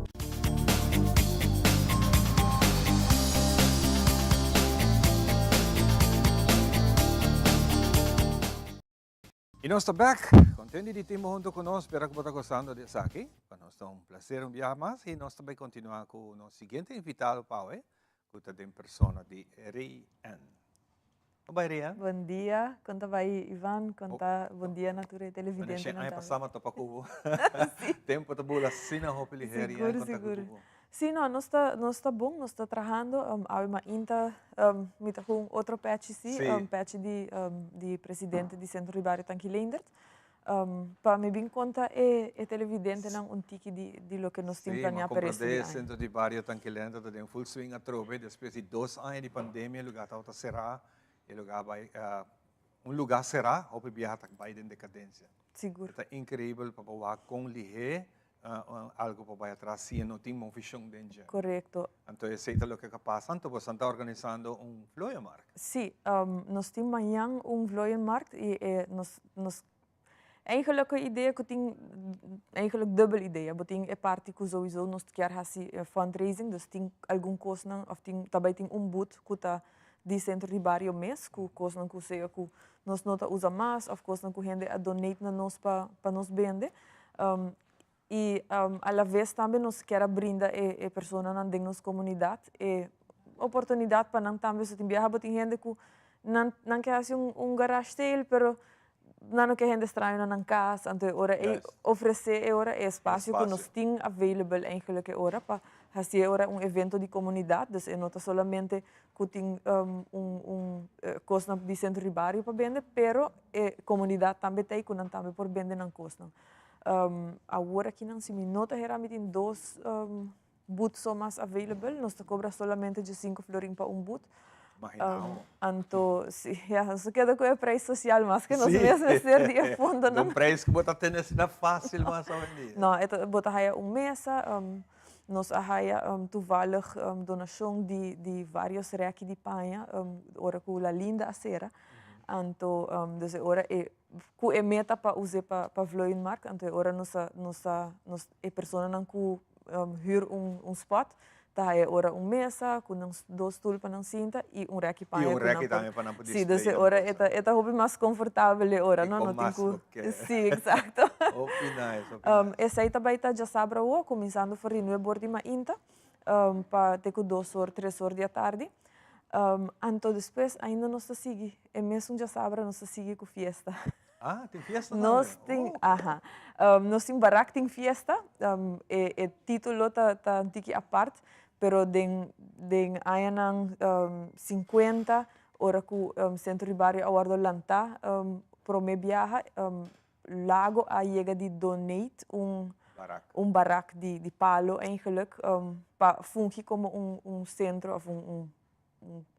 Y nos ta bek, contento di tin bo hunto cu nos, spera cu bo ta gozando di esaki. Pa nos ta un placer un biaha mas y nos ta bay continua cu nos siguiente invitado pa awe, cu ta den persona di Ray Ann. Bon bai Rian. Bon dia, kon ta bai Ivan, kon ta bon dia na tur e televidentenan tambe. Aña pasá mi a topa ku bo. Tempu ta bula asina hopi liher Rian, kon ta ku bo? Sí, no, nos ta nos ta bon, nos ta trahando. Awe mainta mi ta ku un otro pechi sí, pechi di di presidente di Centro di Bario Tanki Leendert. Pa mi bin konta e e televidentenan un tiki di di loke nos tin planeá pa resto di aña. Sí, mi a komprendé Centro di Bario Tanki Leendert ta den full swing atrobe despues di dos aña di pandemia e lugar tabata será, e lugar a bai un lugar será hopi biaha ta bai den decadencia. Sigur. E ta increibel pa bo wak con lihé algo por bai atras si e no tin bon vision den dje. Correcto. Anto esey ta loke a pasa, anto boso ta organisando un vlooienmarkt. Sí, nos tin mañan un vlooienmarkt y e nos nos eigenlijk e idea cu tin eigenlijk dubbel idea. Bo tin e parti cu sowieso nos kier haci fundraising, dus tin algun cosnan of tin ta bay tin un booth cu ta di centro di bario mes cu cosnan cu sea cu nos no ta usa mas of cosnan cu hende a donate na nos pa pa nos bende. Y a la vez tambe nos kier a brinda e e personanan den nos comunidad e oportunidad pa nan tambe, so tin biaha bo tin hende cu nan nan ke haci un un garage sale pero nan no ke hende straño na nan cas, anto e ora ey ofrece e ora e espacio cu nos tin available eigenlijk e ora pa haci e ora un evento di comunidad, dus e no ta solamente cu tin un un cosnan di centro di bario pa bende, pero e comunidad tambe ta ey cu nan tambe por bende nan cosnan. Awor akinan si mi no ta hera mi tin dos boot so mas available, nos ta cobra solamente diescinco florin pa un boot. Anto, si, ya, nos ta keda cu e prijs social mas que nos mes mester di e fondonan. Un prijs cu bo ta tene asina facil mas awendia. No, e ta, bo ta haya un mesa, nos a haya toevallig donacion di di varios reki di paña ora cu La Linda a cera. Anto, dus e ora e Ku e meta pa us'é pa pa vlooienmarkt, anto e ora nos a nos a nos e personanan ku hür un un spot ta haya e ora un mesa ku nan dos stul pa nan sinta i un rèki paña I un ku nan rèki por tambe pa nan por Sí, dus display e nan ora e cosa. ta e ta hopi mas konfortabel e ora I no, kon no tin mas ku bo ke. Sí, eksakto. Hopi nice, hopi nice. Esei ta bai ta djasabra awo, kuminsando for di nuebe or di mainta pa te ku dos or, tres or di atardi. Anto despues ainda nos ta sigui, e mesun djasabra nos ta sigui ku fiesta. Ah, tin fiesta tambe? Nos tin, aha. Nos tin barak tin fiesta, e e titulo ta ta un tiki apart, pero den den añanan sinkuenta ora ku Centro di Bario a wòrdu lantá promé biaha, Lago a yega di donate un un barak di di palo eigenlijk pa fungi como un un centro of un un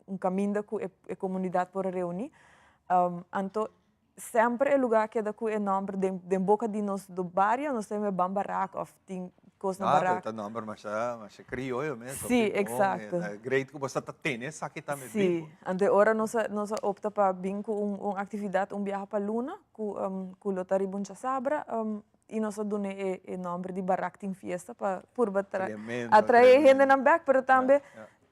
un caminda cu e e comunidad por a reuni. Anto semper e lugar a keda cu e nomber den den boca di nos do bario nos ta yama e ban barak of tin cos na Ah, pero barak. ta nomber masha masha crioyo mes. Sí, exacto. Great cu bo sa ta tene esaki tambe Sí, bibo. anto e ora nos a nos a opta pa bin cu un un actividad un biaha pa luna cu cu lo ta riba un chasabra y nos a duna e e nomber di Barak Tin Fiesta pa purba tra Tremendo, atrae tremendo. hendenan bek pero tambe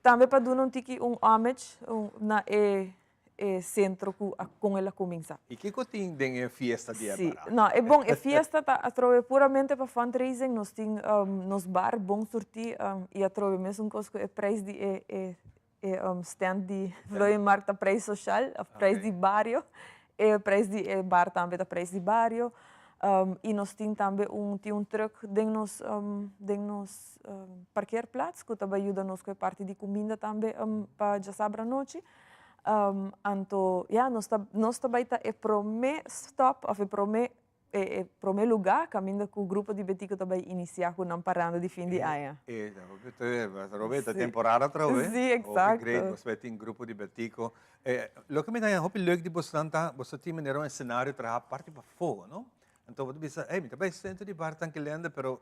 tambe pa duna un tiki un homage na e e centro cu a con el a cuminsa. Y kico tin den e fiesta di e Sí, barak? no, e bon, e fiesta ta atrobe puramente pa fundraising, nos tin nos bar bon surti y atrobe mesun cos cu e prijs di e e e stand di vlooienmarkt ta prijs social of prijs di bario, e prijs di e bar tambe ta prijs di bario y nos tin tambe un tin un truck den nos den nos parkeerplaats cu ta bay yuda nos cu e parti di cuminda tambe pa djasabra anochi. Anto ya nos ta nos ta bai ta e prome stop of e prome e e prome luga kaminda ku grupo di Betico ta bai inisiá ku nan paranda di fin di aña. E Robert, ta temporada atrobe. Sí, exacto. Hopi great, boso bai tin grupo di Betico. Loke mi ta haña hopi leuk di bosnan ta, boso tin manera un escenario traha parti pafó, no? Anto bo ta bisa, ey, mi ta bai centro di bar Tanquilende, pero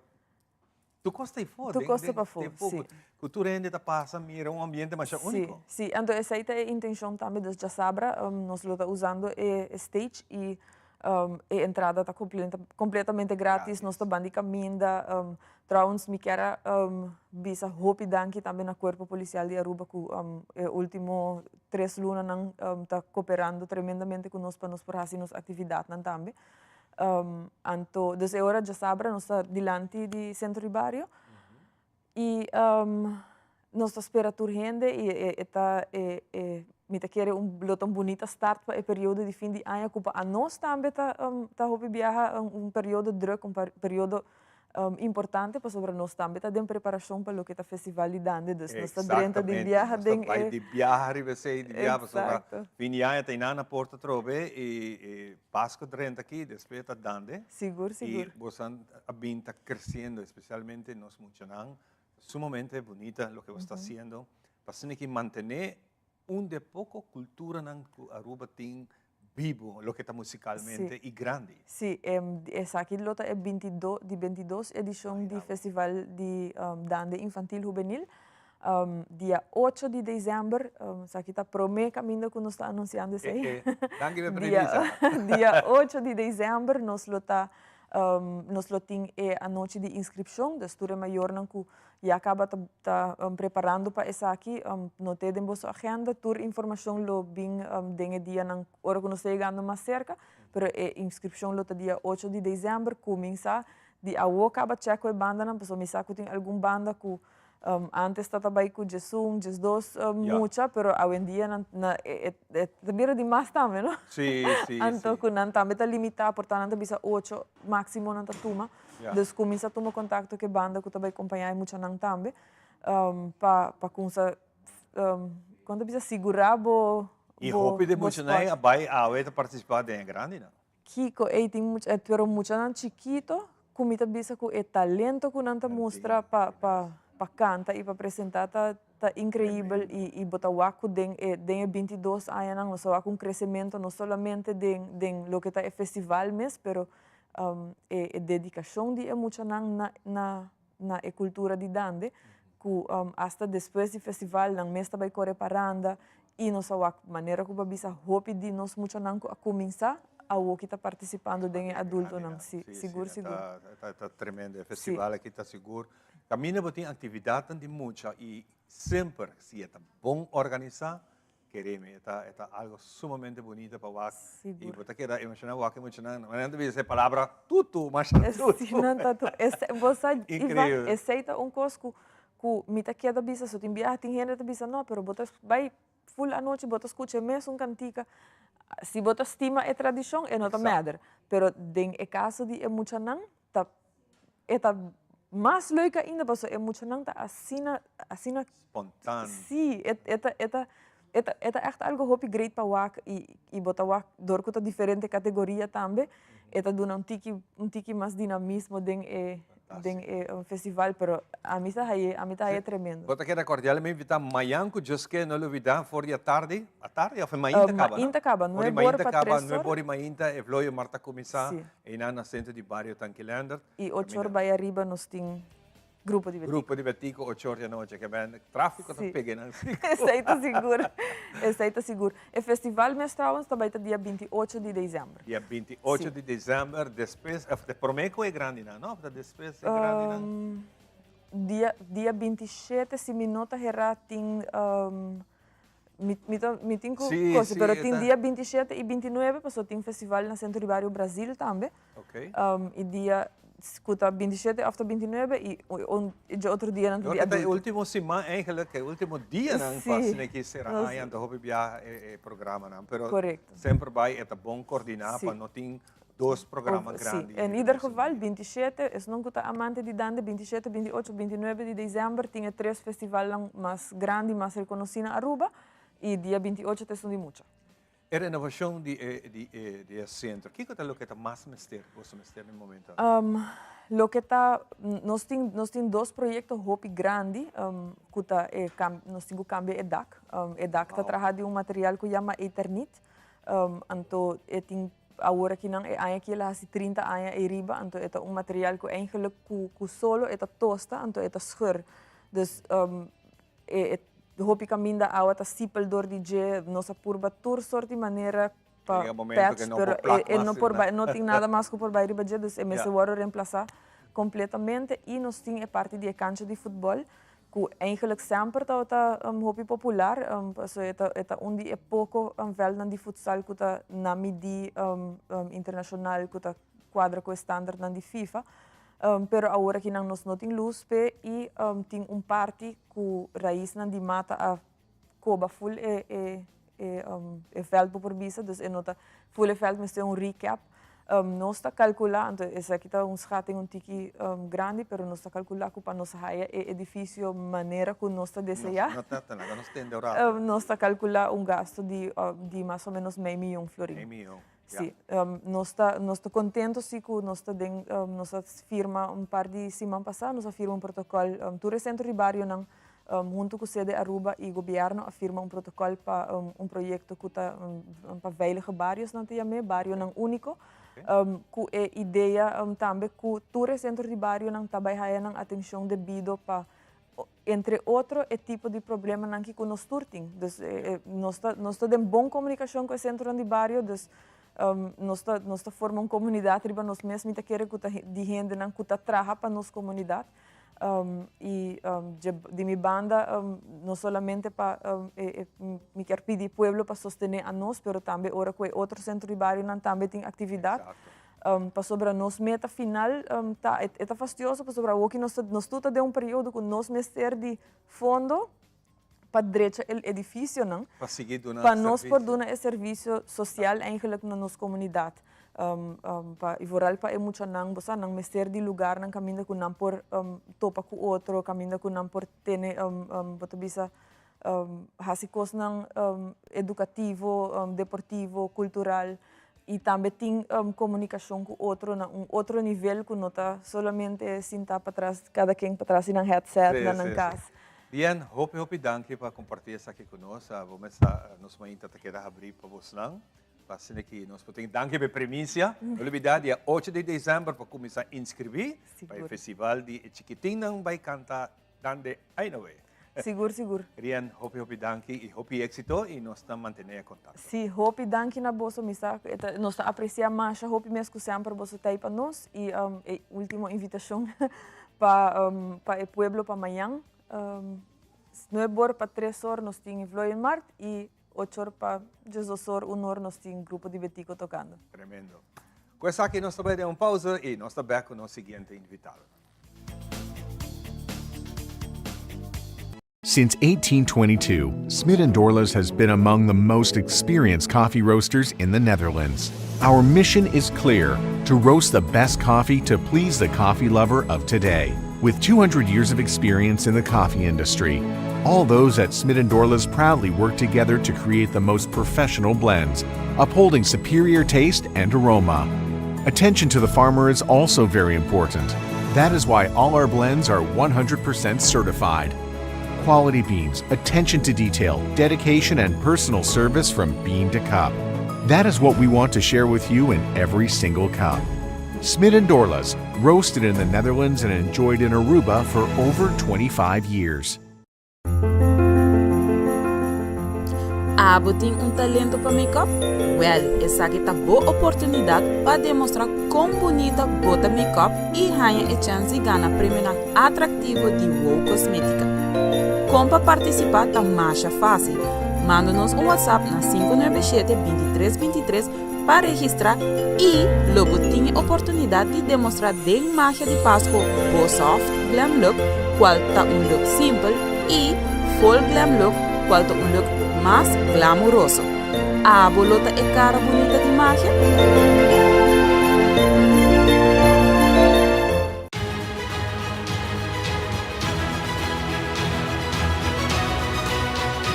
Tur kos ta efo. Tur kos ta pafó, sí. Ku tur hende ta pasa mira un ambiente masha úniko. Sí, sí. Anto esei ta e intenshon tambe. Dus djasabra nos lo ta usando e stage i e entrada ta kompletamente gratis. Nos ta ban di kaminda. Trouwens mi kier a bisa hopi danki tambe na Kuerpo Polisial di Aruba ku e último tres lunanan ta koperando tremendamente ku nos pa nos por hasi nos aktividatnan tambe. Anto, dus e ora djasabra nos ta dilanti di Centro di Bario. I Nos ta spera tur hende y e ta e e mi ta kere un lo ta un bunita start pa e periodo di fin di aña cu pa anos tambe ta ta hopi biaha un periodo druk un periodo importante pasobra nos tambe ta den preparacion pa loke ta festival di Dande dus nos ta drenta di biaha den e Exactamente, nos ta bay di biaha riba esey di biaha pasobra fin di aña ta einan na porta atrobe y e Pasco drenta aki despues ta Dande. Sigur sigur. Y bosan a bin ta creciendo especialmente nos muchanan Sumamente bunita loke bo sta haciendo pa asina ki mantene un de poco culturanan cu Aruba tin bibo loke ta musicalmente y grandi. Sí, esaki lo ta e bintido di bintidos edicion di Festival di Dande Infantil Hubenil. Dia ocho di december, esaki ta prome caminda cu nos ta anunciando esey. Danki pa e premisa. Dia ocho di december nos lo ta Nos lo tin e anochi di inscripcion, dus tur e mayornan cu ya caba ta ta preparando pa esaki, note den boso agenda. Tur informacion lo bin den e dianan ora cu nos ta yegando mas cerca, pero e inscripcion lo ta dia ocho di december, cuminsa di awo caba check cu e bandanan, pasobra mi sa cu tin algun banda cu Antes ta ta bai ku djesun, djesdos mucha, pero awendia nan na e e ta bira di mas tambe, no? Sí, sí, Anto sí. ku nan tambe ta limitá, por ta nan ta bisa ocho máksimo nan ta tuma. Dus kuminsá tuma kontakto ku e banda ku ta bai kompañá e muchanan tambe, pa pa kumsa kon ta bisa sigurá bo I bo hopi di bo muchanan ei spòt. a bai awe ta partisipá den e grandinan. Kiko ei tin mucha pero muchanan chikito ku mi ta bisa ku e talento ku nan ta mustra pa pa pa kanta i pa presentá ta ta inkreibel i i bo ta wak ku den e den e bintidos añanan nos a wak un kresementu no solamente den den loke ta e festival mes pero e e dedikashon di e muchanan na na na e kultura di Dande ku asta despues di festival nan mes ta bai kore paranda i nos a wak manera ku bo a bisa hopi di nos muchanan ku a kuminsá awoki ta partisipando den e adultonan. Si, sigur sigur. Ta tremendo e festival aki ta sigur. Kaminda bo tin aktividatnan di mucha i semper si e ta bon organisá Kereme, e ta, e ta algo sumamente bunita pa wak. Sigur. I bo ta keda emocioná wak e muchanan. Nan ta bisa e palabra tutu, masha tutu. Sí, nan ta tu. Ese, bo sa, Ivan, Increíble. esei ta un kos ku, ku mi ta keda bisa, so tin biaha tin hende ta bisa, no, pero bo ta bai ful anochi, bo ta skucha e mesun kantika. Si bo ta stima e tradishon, e no ta mèder. Pero den e kaso di e muchanan, ta e ta mas leuk ainda pasobra e muchanan ta asina asina Spontaan. Sí, e e ta e ta e ta e ta ègt algo hopi great pa wak i i bo ta wak dor ku ta diferente kategoria tambe e ta duna un tiki un tiki mas dinamismo den e den e festival pero ami ta haye ami ta haye tremendo. Bo ta keda cordialmente invitá mayan ku Dios ke no lubidá for di atardi, atardi òf e mainta kaba no? Mainta kaba, For di nuebe ora mainta pa kaba, tres nuebe ora. ora di mainta e vlooienmarkt ta kuminsá. Sí. Einan na sentro di bario Tanki Leendert. I ocho or bai ariba nos tin grupo di Betico. Grupo di Betico ocho or di anochi. Ke ben trafiko ta Sí. pega einan sigur. Esei ta sigur. Esei ta sigur. E festival mes trouwens ta bai ta dia 28 di december. Dia 28 Sí. di december despues of ta prome ku e grandinan no? Of ta despues e grandinan? Dia dia 27 si mi no ta hera tin Mi, mi ta, mi tin ku Sí, kosi, sí, pero e tin ta- dia 27 i 29, paso tin festival na Centro di Bario Brasil tambe. Ok. Um, i dia ku ta 27 òf ta 29 i un, i dje otro dianan ta Yo di ke ta e adulto. último siman eigenlijk, e último dianan pa Sí, asina ki sera nos- aña, anto hopi biaha e, e programanan. Pero Correcto. semper bai e ta bon koordiná Sí. pa no tin dos programa Of, sí. grandi. En ieder geval, 27, esnan ku ta amante di dande, 27, 28, 29 di december tin e tres festivalnan mas grandi, mas rekonosí na Aruba i dia 28 ta esun di mucha. E renovashon di e di e di e sentro, kiko ta loke ta mas mester, boso mester na e momento aki? Loke ta, nos tin nos tin dos proyekto hopi grandi ku ta e nos tin ku kambia e dak. E dak ta traha di un material ku yama eternit, anto e tin Awor aki nan e aña aki el a hasi trinta aña ei riba, anto e ta un material ku eigenlijk ku ku solo e ta tosta, anto e ta scheur. Dus e e hopi kaminda awa ta sipel dor di dje, nos a purba tur sort di manera pa Yega momento patch, ke no pero por plak e mas no por riba. bai, no tin nada mas ku por bai riba dje, dus e mester wòrdu remplasá kompletamente i nos tin e parti di e kancha di futbòl Ku eigenlijk semper tabata hopi popular, pasobra e ta e ta un di e poko vèldnan di futsal ku ta na midí internashonal ku ta kuadra ku e standardnan di FIFA. Pero awor akinan nos no tin lus p'e i tin un parti ku raisnan di mata a koba ful e e e e vèlt bo por bisa, dus e no ta ful e vèlt mester un recap. Nos ta kalkulá, anto esaki ta un schatting un tiki grandi, pero nos ta kalkulá ku pa nos haya e edifisio manera ku nos ta deseá, nos ta kalkulá un gasto di di mas o ménos mei miyon florin. Mei miyon, ya. Sí. Nos ta nos ta kontento si ku nos ta den nos a firma un par di siman pasá nos a firma un protokòl tur e sentro di barionan Hunto cu Sede Aruba y Gobierno a firma un protocol pa un proyecto cu ta pa veilige barrios nan ta yam'e, barionan unico, cu e idea tambe cu tur e centro di barionan ta bay haya nan atencion debido pa entre otro e tipo di problemanan ki cu nos tur tin. Dus nos ta nos ta den bon comunicacion cu e centronan di bario, dus nos ta nos ta forma un comunidad riba nos mes, mi ta kere cu ta di hendenan cu ta traha pa nos comunidad. Y di mi banda no solamente pa mi kier pidi pueblo pa sostene a nos, pero tambe ora cu e otro centro di barionan tambe tin actividad. Pasobra nos meta final ta, e ta fastioso pasobra awoki nos ta, nos tur ta den un periodo cu nos mester di fondo pa drecha el edificionan, Pa sigui duna pa nos por servicio. duna e servicio social eigenlijk na nos comunidad. Pa, y vooral pa e muchanan, bo sa, nan mester di lugarnan caminda cu nan por topa cu otro, caminda cu nan por tene, bo ta bisa, haci cosnan educativo, deportivo, cultural, y tambe tin comunicacion cu otro na un otro nivel cu no ta solamente sinta patras, cada ken patras di nan headset na nan cas. Bien, hopi hopi danki pa comparti esaki cu nos. Bo mes sa nos mainta ta keda habri pa bosnan. Pa asina ki nos por tin danki pa e premicia. No lubida dia ocho di december pa cuminsa inscribi pa e festival di e chikitinnan bay canta Dande Ainoe. Sigur, sigur. Rien, hopi hopi danki y hopi exito y nos ta mantene e contacto. Si, hopi danki na boso. Mi sa cu nos ta aprecia masha hopi mes cu semper boso ta ey pa nos y e ultimo invitacion pa pa e pueblo pa mañan. Nuebe or pa tres or nos tin Vlooienmarkt y ocho or pa diesdos or, un or nos tin grupo di Betico tocando. Tremendo. Cu esaki nos ta bay den un pausa y nos ta bek cu nos siguiente invitado. Since 1822, Smit & Dorlas has been among the most experienced coffee roasters in the Netherlands. Our mission is clear, to roast the best coffee to please the coffee lover of today. With 200 years of experience in the coffee industry, all those at Smit & Dorlas proudly work together to create the most professional blends, upholding superior taste and aroma. Attention to the farmer is also very important. That is why all our blends are 100% certified. Quality beans, attention to detail, dedication, and personal service from bean to cup. That is what we want to share with you in every single cup. Smit and Dorlas, roasted in the Netherlands and enjoyed in Aruba for over 25 years. Abo tin un talento pa make-up? Wèl, esaki ta bo oportunidat pa demostrá kon bunita bo ta make-up i haña e chèns di gana premionan atraktivo di Wow Kosmétika. Kon pa partisipá ta masha fásil. Manda nos un WhatsApp na 597 23 23 pa registrá i lo bo tin e oportunidat di demostrá den magia di Pasco bo soft glam look cual ta un look simpel i full glam look cual ta un look mas glamuroso. Abo lo ta e cara bunita di magia?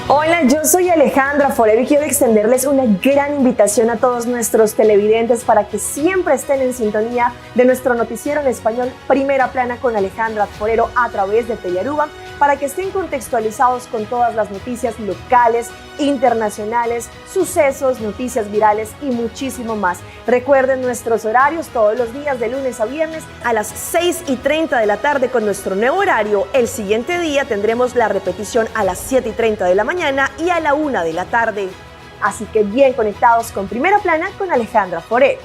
Hola, yo soy Alejandra Forero y quiero extenderles una gran invitación a todos nuestros televidentes para que siempre estén en sintonía de nuestro noticiero en español Primera Plana con Alejandra Forero a través de Telearuba para que estén contextualizados con todas las noticias locales, internacionales, sucesos, noticias virales y muchísimo más. Recuerden nuestros horarios todos los días de lunes a viernes a las 6 y 30 de la tarde con nuestro nuevo horario. El siguiente día tendremos la repetición a las 7 y 30 de la mañana y a la 1 de la tarde. Así que bien conectados con Primera Plana con Alejandra Forero.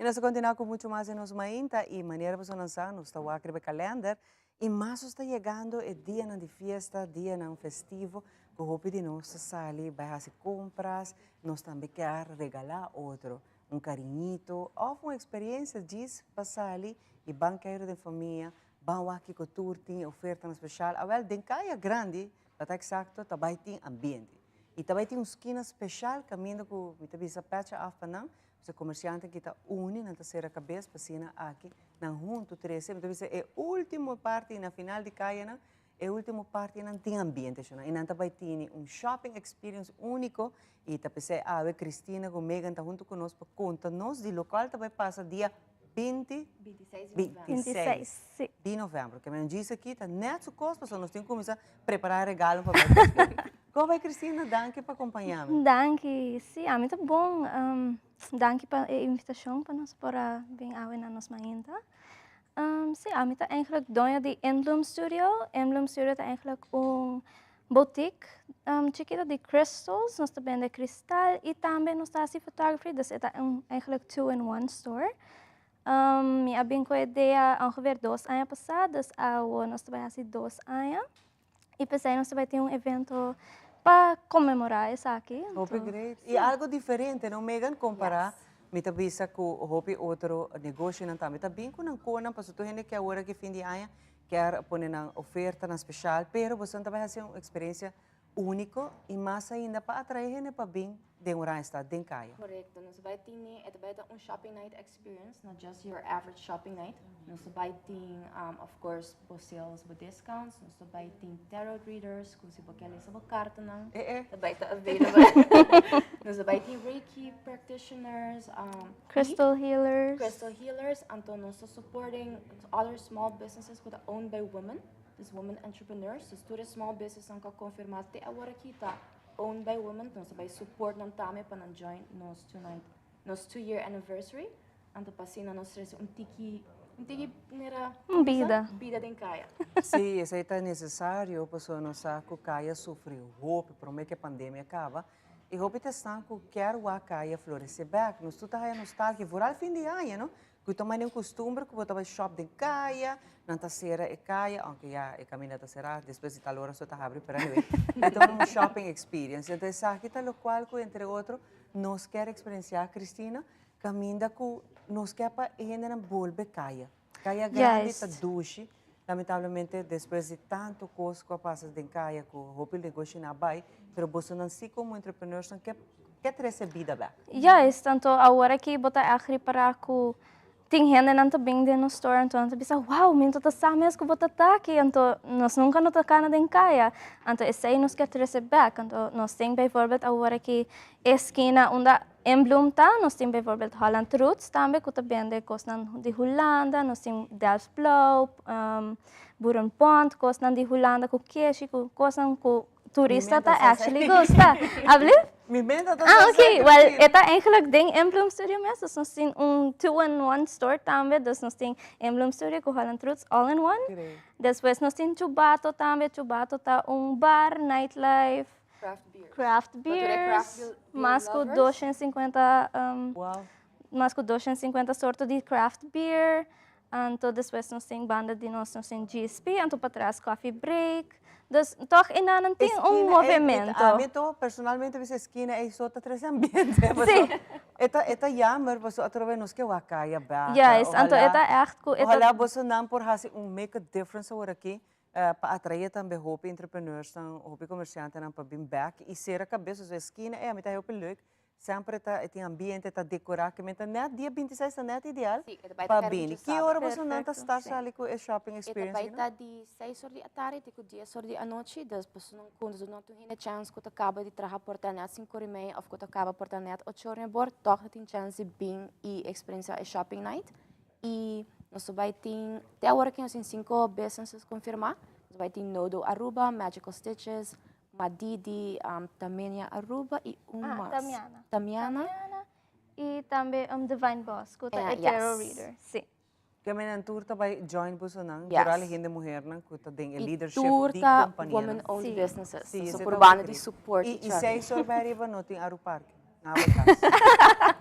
Y nos ta continua cu mucho mas den nos mainta y manera boso nan sa nos ta wak riba e kalender y mas nos ta yegando e dianan di fiesta, dianan festivo cu hopi di nos ta sali bay haci compras, nos tambe kier regala otro un cariñito of un experiencia djis pa sali y ban keiru den famia, ban wak kico tur tin, ofertanan special. Awel den Caya Grandi pa ta exacto ta bay tin ambiente y ta bay tin un skina special caminda cu mi ta bisa pecha af pa nan. Pasobra komersiantenan ki ta uni, nan ta sera kabes pa asina aki nan huntu trese. Mi ta bisa e ultimo parti na final di kayanan, e ultimo partinan tin ambiente shona i nan ta bai tini un shopping experience uniko i ta p'esei awe Christina ku Megan ta huntu ku nos pa konta nos di lokual ta bai pasa dia 20, 26 di novèmber. Ke men djis aki ta nèt su kos pasobra nos tin kuminsá prepará e regalo pa bai kumpli. Kon bai Christina? Danki pa kompañá mi. Danki. Sí, ami ta bon. Danki pa e invitashon pa nos por a bin awe na nos mainta. Sí, ami ta eigenlijk doño di Inbloom Studio. Inbloom Studio ta eigenlijk un boutique chikito di crystals. Nos ta bende kristal i tambe nos ta hasi photography. Dus e ta un eigenlijk two in one store. Mi a bin ku e idea ongeveer dos aña pasá, dus awo nos ta bai hasi dos aña. I p'esei nos ta bai tin un evento pa konmemorá esaki. Hopi great. I algo diferente, no Megan? Kompará, mi ta bisa ku hopi otro negoshonan tambe ta bin ku nan konan, pasobra tur hende ke awor aki fin di aña kier pone nan ofertanan speshal, pero boso ta bai hasi un eksperensia Úniko i mas ainda pa atraé hende pa bin den Oranjestad den kaya. Korekto, nos bai tini, e ta bai ta un shopping night experience, not just your average shopping night. Nos ta bai tin, of course, bo sales, bo discounts, nos ta bai tin tarot readers, ku si bo ke lesa bo kartanan, ta bai ta available. Nos ta bai tin Reiki practitioners, Crystal healers. Crystal healers, anto nos ta supporting other small businesses ku ta owned by women. Dus women entrepreneurs, dus tur e small businessnan ku a konfirmá te awor aki ta owned by women, nos ta bai support nan tambe pa nan join nos two night, nos two year anniversary, anto pa asina nos trese un tiki, un tiki manera, Un bida. Bida den kaya. Sí, esei ta nesesario pasobra nos sa ku kaya sufri hopi promé ku e pandemia kaba i hopi ta esnan ku kier wak kaya floresé bèk. Nos tur ta haya nostalgia, vooral fin di aña, no? Ku ta manda un kustumber ku bo ta bai shop den kaya, nan ta sera e kaya, aunke ya e kaminda ta será, despues di tal ora so ta habri, pero anyway, e ta un shopping experience. Enton esaki ta lokual ku entre otro nos kier eksperensiá, Christina, kaminda ku nos kier pa e hendenan bolbe kaya. Kaya grandi ta dushi, lamentablemente despues di tantu kos ku a pasa den kaya ku hopi negoshinan a bai, pero bosonan si komo entrepreneursnan ke Ke trese bida bek. Juist, anto awor aki bo ta ègt ripará ku tin hendenan ta bin den nos store anto nan ta bisa, wow, mi no ta sa mes ku bo ta ta aki, anto nos nunka no ta kana den kaya. Anto esei nos ke trese bek. Anto nos tin bijvoorbeeld awor aki e skina unda Inbloem ta, nos tin bijvoorbeeld Holland Roots tambe ku ta bende kosnan di Hulanda, nos tin Delft Blauw, Boerenbond, kosnan di Hulanda ku keshi, ku kosnan ku Turista ta actually gusta. Alblief? Mi menta ta Ah, ok. Well, e ta eigenlijk den Inbloom Studio mes. Dus nos tin un two-in-one store tambe. Dus nos tin Inbloom Studio ku Holland Roots all in one. Great. Despues nos tin Chubato tambe. Chubato ta un bar, nightlife. Craft beers. Craft Pa tur e craft beers. beer Mas ku lovers. 250, Wow. mas ku 250 sorto di craft beer. Anto despues nos tin banda di nos, nos tin GSP, anto patras coffee break. Dus toch enanan tin un movemento. Ami to personalmente bisa eskina ei so ta trese ambiente. Sí. E ta e ta jammer pasobra atrobe nos ke wak kaya bek. Juist, anto e ta echt ku e ta. Ojalá bosonan por hasi un make a difference awor aki pa atrae tambe hopi entrepreneursnan, hopi komersiantenan pa bin bek i sera kabes. Pasobra eskina ei ami ta hopi leuk Semper e ta e tin ambiente, e ta decorá, ke men ta net dia 26 ta net ideal Sí, e ta bai pa ta bini. mucho Ki sábado. ora bosonan ta Perfecto, start sí. sali ku e shopping E ta experience bai aki ta no? di seis or di atardi te ku dies or di anochi, dus bosonan ku no tin hende chèns ku ta kaba di traha por ta net sinku or i mei òf ku ta kaba por ta net ocho or mebor, tòg ta tin chèns di bin i eksperensiá e shopping night. I nos ta bai tin, te awor aki nos tin sinku businesses konfirmá, nos ta bai tin Nodo Aruba, Magical Stitches, Madidi, Tamenia Aruba y un Ah, mas. Tamiana. Tamiana. Tamiana y tambe Divine Boss, cu ta Eh, e tarot yes. reader. Sí. Ke men tur ta bai join bosonan, Yes. vooral hende muhernan cu ta den e Y leadership tur di ta companianan. women owned Sí. businesses. Sí, So esei por ta banda di great. support Y each y other. seis or bai ariba no tin Arupark. Na bo cas.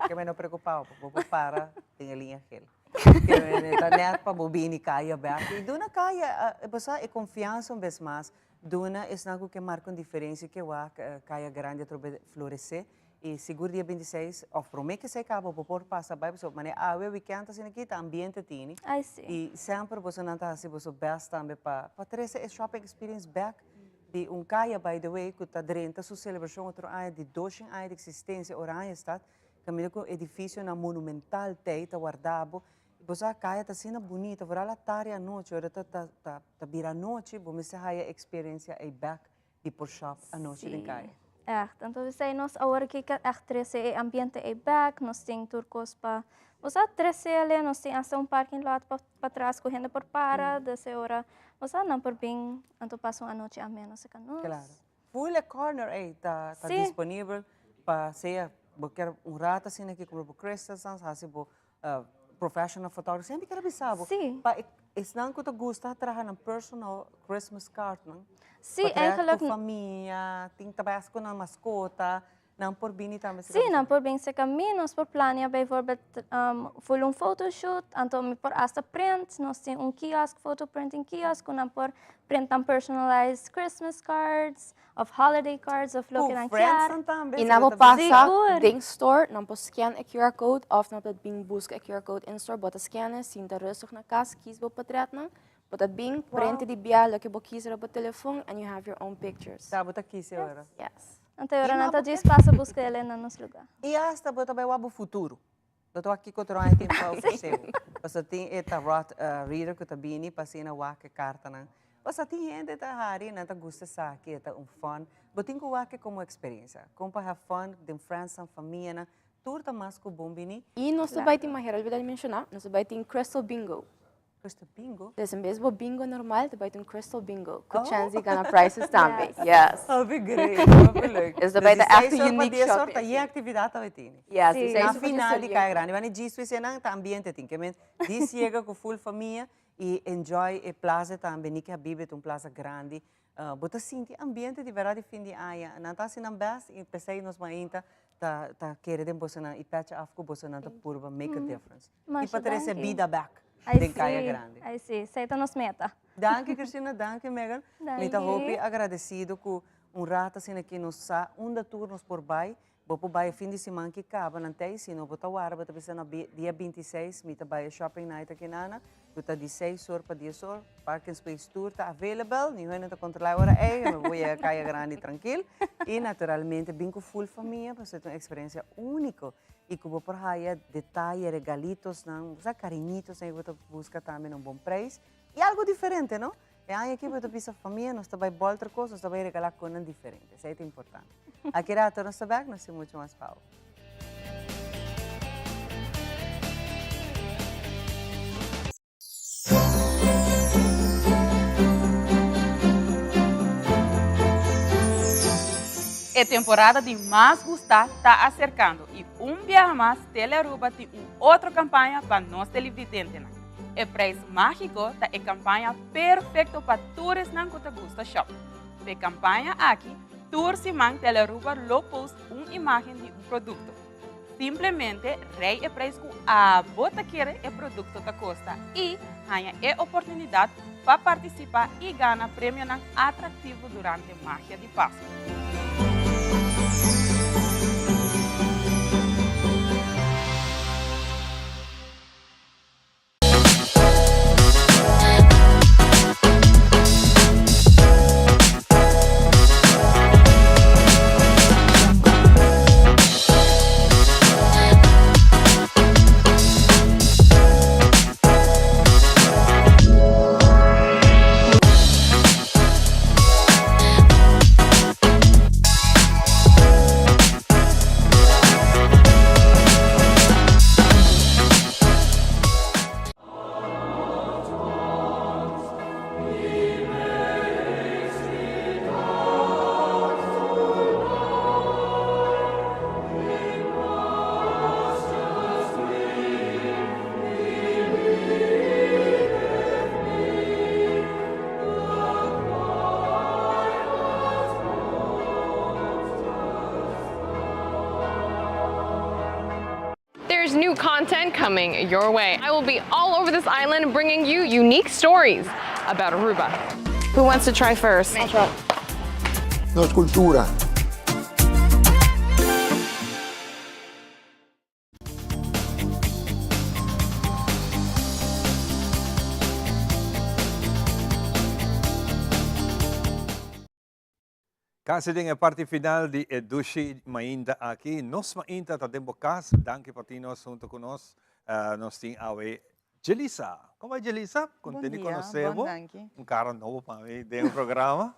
Ke men no preocupa bo, bo por para den e liña gel. Ke men ta net pa bo bini kaya bek. I duna kaya, bo sa, e confiansa un bes mas. Duna esnan ku ke marka un diferensia ke wak Kaya Grandi atrobe floresé i sigur dia 26 òf promé ke esei kaba bo por pasa bai pasobra manera awe wikènt asina aki ta ambiente tini i semper bosonan ta hasi boso bèst tambe pa pa trese e shopping experience bèk di un kaya by the way ku ta drenta su selebrashon otro aña di doshen aña di eksistensia Oranjestad kaminda ku edifisionan monumental tei ta warda bo Bo sa kaya ta asina bunita, vooral atardi anochi, ora ta ta ta ta bira anochi, bo mester haya experiencia ei bek di por shop anochi den kaya. Echt, anto esei nos awor aki ke echt trece e ambiente ei bek, nos tin tur kos pa, bo sa trece ale, nos tin hasta un parking lot pa patras ku hende por para, dus e ora, bo sa, nan por bin anto pasa un anochi ameno cerca nos. Claro. Full e corner ei ta ta disponibel pa sea bo kier un rato asina aki kumpra bo crystals, hasi bo professional photographer. Siempre quiero bisa bo. Sí. Pa esnan ku ta gusta traha nan personal Christmas card nan. Sí, eigenlijk. Ku famia, tin ta bai ku nan mascota, nan por bini tambe. Sí, nan por bin cerca mi, nos por planea bijvoorbeeld full un photoshoot, anto mi por hasta print, nos tin un kiosk, photo printing kiosk, ku nan por print nan personalized Christmas cards, of holiday cards of loke nan kier. I nan por pasa den store, nan por scan e QR code of nan por bin buska e QR code in store. Bo ta scan e, sinta rustig na kas, kies bo potretnan. Bo ta bin, print di bia loke bo kies riba bo telefon and you have your own pictures. Ta bo ta kies e ora? Yes. Anto e ora nan ta djis pasa buska el na nos luga. I hasta bo ta bai wak bo futuro. Bo ta wak kiko otro aña tin pa ofresé bo. Pasobra tin e tarot reader ku ta bini pa asina wak e kartanan. Pasobra tin hende ta hari, nan ta gusta esaki, e ta un fun. Bo tin ku wak e komo eksperensia. Kon pa have fun den friendsnan, famianan, tur ta mas ku bon bini. I nos ta bai tin, manera Elvira a menshoná, nos ta bai tin Crystal Bingo. Crystal Bingo? Dus en bes bo bingo normal, ta bai tin un Crystal Bingo. Ku chance di gana prizes tambe. Yes. Hopi great, hopi leuk. Dus ta bai ta echt un unique shopping. shopping. Ta yen actividad ta bai tini. Yes, di seis Na or pa final di dies Kaya Grandi. Wanneer djis wis nan ta ambiente tin. Ke men dis yega ku full famia i enjoy e plaza tambe. Niki Habibi ta un plaza grandi. Bo ta sinti ambiente di berdad di fin di aña. Nan ta hasi nan best i p'esei nos mainta ta ta kere den bosonan i pecha af ku bosonan ta purba make a difference. I pa trese bida bek den Kaya Grandi. Ai si, esei ta nos meta. Danki Christina, danki Megan. Mi ta hopi agradesido ku un rato asina aki nos sa unda tur nos por bai. Bo por bai e fin di siman ki kaba nan tei, si no bo ta wara bo ta bisa na dia 26 mi ta bai e shopping night aki nana, ku ta di seis or pa dies or, parking space tur ta available, ni hende ta kontrola e ora ei, mi por yega Kaya Grandi trankil i naturalmente bin ku full famia pasobra ta un eksperensia úniko i ku bo por haya detaye, regalitosnan, bo sa kariñitosnan ku bo ta buska tambe na un bon preis i algu diferente no. E aña aki bo ta bisa famia nos ta bai bolter kos, nos ta bai regalá konan diferente. Esei ta importante. Aki rato nos ta bek, nos tin mucho mas pa bo. E temporada di mas gustá ta aserkando i un biaha mas Telearuba tin un otro kampaña pa nos televidentenan. E Prijs Mágiko ta e kampaña perfekto pa tur esnan ku ta gusta shop. P'e kampaña aki, tur siman Telearuba lo post un imágen di un produkto. Simplemente rei e prijs ku abo ta kere e produkto ta kosta i haña e oportunidat pa partisipá i gana premionan atraktivo durante Magia di Pasku. coming your way. I will be all over this island bringing you unique stories about Aruba. Who wants to try first? Nos cultura. Casi den e parti final di e dushi mainta aki. Nos mainta ta den bo cas. Danki pa tin nos hunto cu nos. Nos tin awe Jelisa. Con bai Jelisa? Contento di conoce bo. Un cara nobo pa mi den e programa.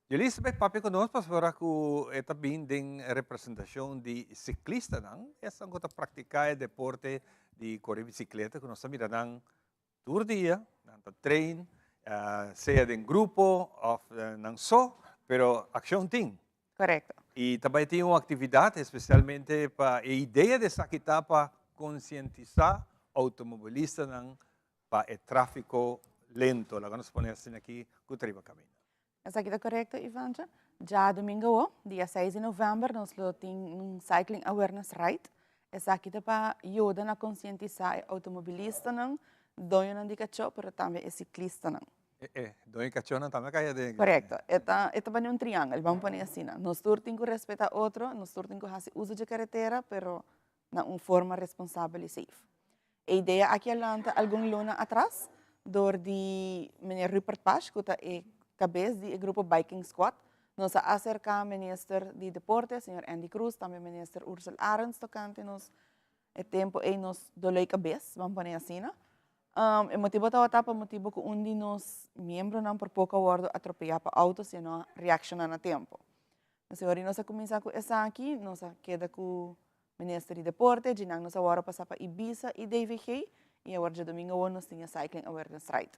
Jelisa bai papia cu nos pasobra cu e ta bin den representacion di ciclistanan. Esnan cu ta practica e deporte di core bicicleta cu nos ta mira nan Tur dia nan ta train, sea den grupo of nan so, pero accion tin. Correcto. Y ta bay tin un actividad especialmente pa e idea di esaki ta pa concientisa automobilistanan pa e trafico lento, laga nos pone asina aki, cu ta riba caminda. Esaki ta korekto, Ivancha. Djadumingu awo, dia seis di novèmber, nos lo tin un Cycling Awareness Ride. Esaki ta pa yuda na konsientisá e outomobilistanan, doñonan di kachó, pero tambe e siklistanan. E e doño di kachónan tambe a kai aden. Korekto. E ta e ta bani un triangel, ban pone asina. Nos tur tin ku respetá otro, nos tur tin ku hasi uso dje karetera, pero na un forma responsabel i safe. E idea aki a lanta algun luna atras dor di meneer Rupert Pash ku ta e kabes di e grupo Biking Squad. Nos a aserká minister di deporte, señor Endy Croes, tambe minister Ursell Arends tokante nos e tempu ei nos doloi kabes, ban pone asina. E motibu tabata pa motibu ku un di nos miembronan por poko a wòrdu atropeyá pa outo si e no a reakshoná na tempu. Nos ora nos a kuminsá ku esaki, nos a keda ku Minister di Deporte, djinan nos awor a pasa pa Ibisa y DVG y awor djadomingo awor nos tin e Cycling Awareness Ride.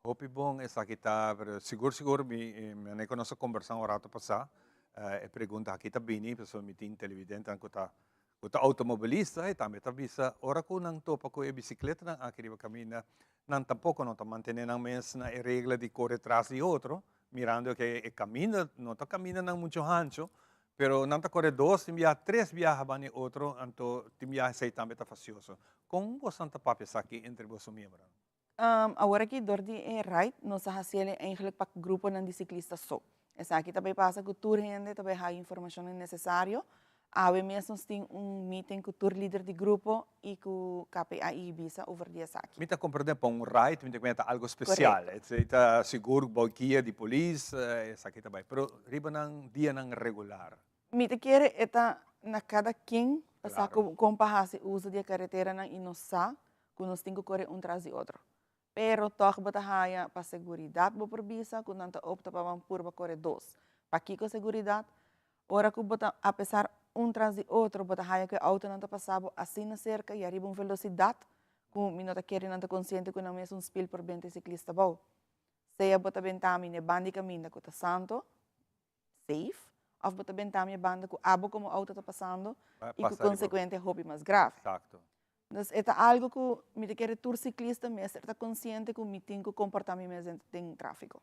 Hopi bon esaki ta, pero sigur sigur mi manera cu nos a conversa un rato pasa, e pregunta aki ta bini pasobra mi tin televidentenan cu ta cu ta automobilista y tambe ta bisa ora cu nan topa cu e bicicletanan aki riba caminda nan tampoco no ta mantene nan mes na e regla di core tras di otro, mirando cu e caminda no ta camindanan mucho hancho, Pero nan ta kore dos tin biaha, tres biaha bani otro, anto tin biaha esei tambe ta fasioso. Kon bosan ta papia esaki entre boso miembronan? Awor aki dor di e ride nos a hasi el eigenlijk pa gruponan di siklista so. Esaki ta bay pasa ku tur hende ta bay haya informashonnan nesesario. Awe mes nos tin un meeting ku tur lider di grupo i ku KPA i Ibisa over di esaki. Mi ta komprende pa un ride mi ta kumenta algo spesial. Korekto. E ta sigur bou guia di polis esaki ta bai. Pero riba nan dianan regular. Mi ta kere e ta na kada ken pa sa kon pa hasi uso di e kareteranan i nos sa ku nos tin ku kore un tras di otro. Pero tòg bo ta haña pa seguridat bo por bisa ku nan ta opta pa ban purba kore dos. Pakiko seguridat? Ora ku bo ta apesar un tras di otro bo ta haña ku e outonan ta pasa bo asina serka i ariba un velosidat ku mi no ta kere nan ta konsiente ku nan mes un spil por benta e siklista bou. Sea bo ta benta mi n'e ban di kaminda ku ta santo, safe, òf bo ta benta mi e banda ku abo komo outo ta pasando i ku konsekuente hopi mas grave. Dus e ta algo ku mi ta kere tur siklista mester ta konsiente ku mi tin ku komportá mi mes den tráfiko.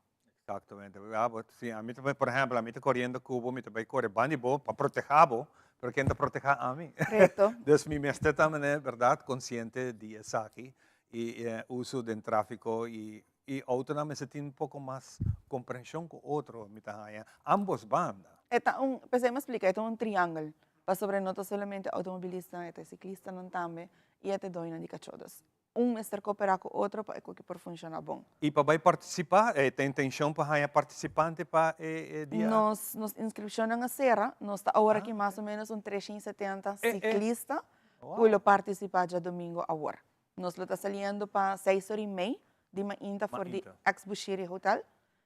Eksaktamente. Ya bo, si ami ta bai, por ehèmpel, ami ta koriendo ku bo, mi ta bai kore banda di bo pa protehá bo, pero ken ta protehá ami? Korekto. Dus mi mester ta manera bèrdat konsiente di esaki i e uso den tráfiko i i outonan mester tin un poko mas komprenshon ku otro, mi ta haña, ambos banda. E ta un, p'esei mi a splika, e ta un triangel, pasobra no ta solamente outomobilistanan, e ta e siklistanan tambe i e ta e doñonan di kachó. Dus un mester koperá ku otro pa e koki por funshoná bon. I pa bai partisipá, e ta intenshon pa haña partisipante pa e dia? Nos, nos inskripshonnan a sera, nos ta awor aki mas o ménos un 370 siklista ku lo partisipá djadumingu awor. Nos lo ta saliendo pa seis ora y mei di mainta for di ex Bushiri Hotel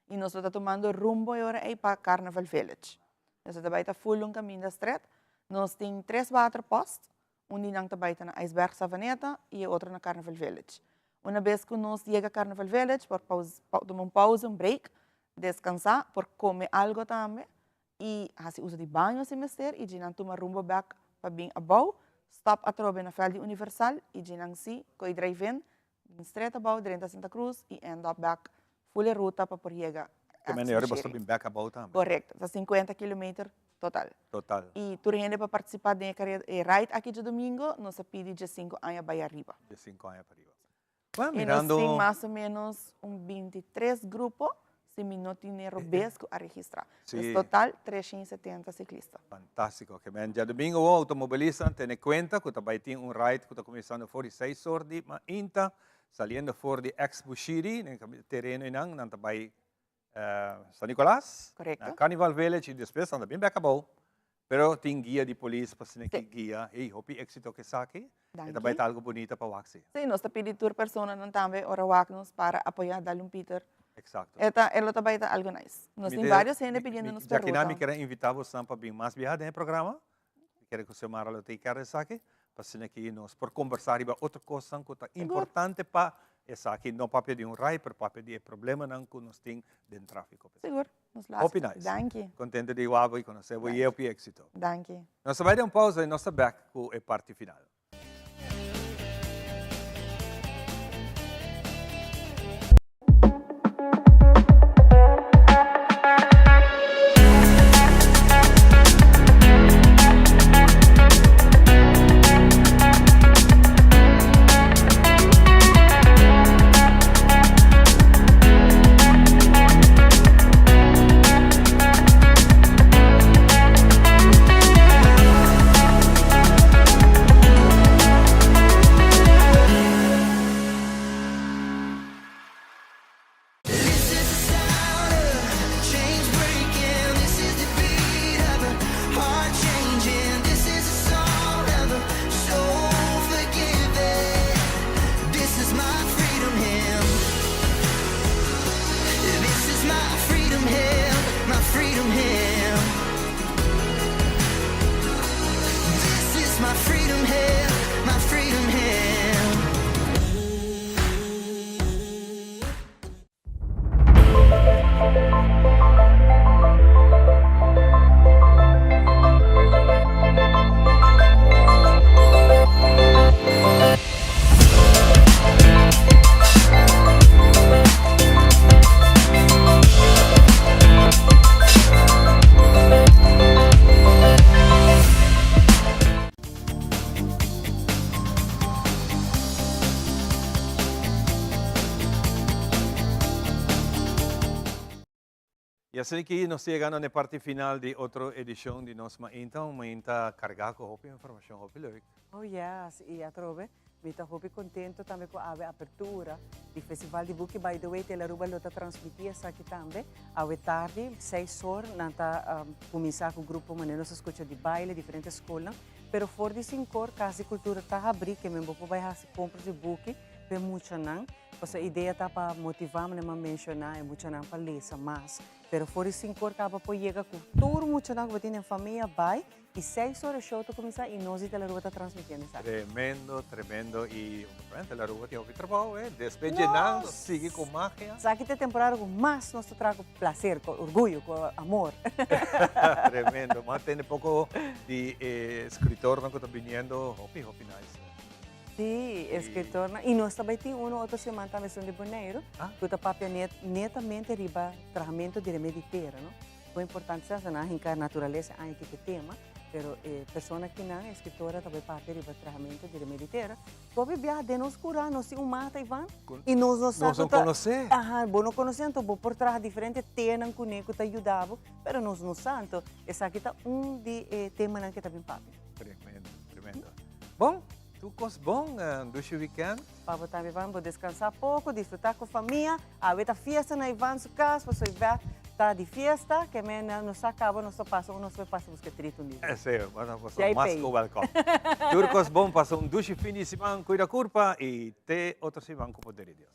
y nos lo ta tumando rumbo e ora ey pa Carnival Village. Nos lo ta bay ta full un caminda stret. Nos tin tres waterpost, un di nan ta bay ta na Ijsberg Savaneta y e otro na Carnival Village. Una bes cu nos yega Carnival Village por tuma un pauze, un break, descansa, por come algo tambe i hasi uso di baño si mester i djinan tuma rumbo bek pa bin abou, stop atrobe na veld di Universal i djinan si koe drive-in, bin stret abou drenta Santa Cruz i end up bek full e ruta pa por yega Te manera bo sta bin bek abou tambe. Korekto, ta 50 kilometer Total. Total. Y tur hende pa participa den e careda, e ride aki djadomingo, nos a pidi diescinco aña bay ariba. Diescinco aña pa ariba. Bueno, Y nos mirando. tin mas o menos un bintitres grupo, si mi no tin ero bes cu a registra. Dus total 370 ciclista. Fantastico. Ke men djadomingo wo automobilistan tene cuenta cu ta bay tin un ride cu ta cuminsando for di seis or di mainta, saliendo for di ex Bushiri, den tereno eynan, nan ta bay San Nicolas, na Carnival Village y despues nan ta bin bek abou. Pero tin guia di polis pa asina ki guia. Ey, hopi exito cu esaki. E ta bay ta algo bunita pa wak si. Si, nos ta pidi tur personanan tambe ora wak nos para apoya Dalun Pieter. Exacto. E ta, e lo ta bay ta algo nice. Nos tin varios hende pidiendo nos pa Djaki nan mi ruta. kier a invita bosnan pa bin mas biaha den e programa. Mi kier cu Xiomara lo ta e kere esaki. Pa asina ki nos por combersa riba otro cosnan cu ta importante pa esaki. No papia di un rai, pero papia di e problemanan cu nos tin den trafico. Sigur. Nos lo Hopi haci. nice. Danki. Contento di wak bo y conoce bo y hopi exito. Danki. Nos ta bay den un pausa y nos ta bek cu e parti final. Y asina ki nos ta yegando na e parti final di otro edicion di nos Mainta, un mainta carga cu hopi informacion, hopi leuk. Oh yes, y atrobe mi ta hopi contento tambe cu awe apertura di Festival di Buki. By the way, Telearuba lo ta transmiti esaki tambe awe tardi, seis or, nan ta cuminsa cu grupo manera nos a scucha di baile, diferente scolnan. Pero for di sinkor Cas di Cultura ta habrí ke men bo por bai hasi kompra di buki p'e muchanan. Pasobra e idea ta pa motivá manera mi a menshoná e muchanan pa lesa mas. Pero for di sinkor kaba por yega ku tur muchanan ku bo tin den famia bai i seis ora e show ta kuminsá i nos di Telaruba ta transmitiendo esaki. Tremendo, tremendo i obviamente Telaruba tin hopi trabou eh. Despues dje nan nos sigui ku magia. Esaki ta e temporada ku mas nos ta traha ku placer, ku orguyo, ku amor. Tremendo. M'a tende poko di e escritornan cu ta biniendo hopi hopi nice. Sí, escritornan. Y nos ta bay tin uno otro siman tambe esun di Boneiru, cu ta papia netamente riba trahamento di remedi tera, no? Con importante sa, nan a hinca naturalesa aña aki te tema, pero e persona kinan, e escritora ta bay papia riba trahamento di remedi tera. Hopi biaha den nos cura nos tin un mata Ivan y nos no sa Nos no conoce. Aha, bo no conoce anto bo por traha diferente tenan cune cu ta yuda bo, pero nos no sa anto esaki ta un di e temanan ke ta bin papia. Tremendo, tremendo. Bon, tur cos bon, dushi weekend. Pa bo tambe Ivan, bo descansa poco, disfruta cu famia. Awe ta fiesta na Ivan su cas, pasobra Ivette ta di fiesta, ke men nos sa caba nos ta pasa un nos por pasa busca trito un dia. Esey, bueno, boso mas cu welcome. Tur cos bon, pasa un dushi fin di siman, cuida curpa y te otro siman cu poder di Dios.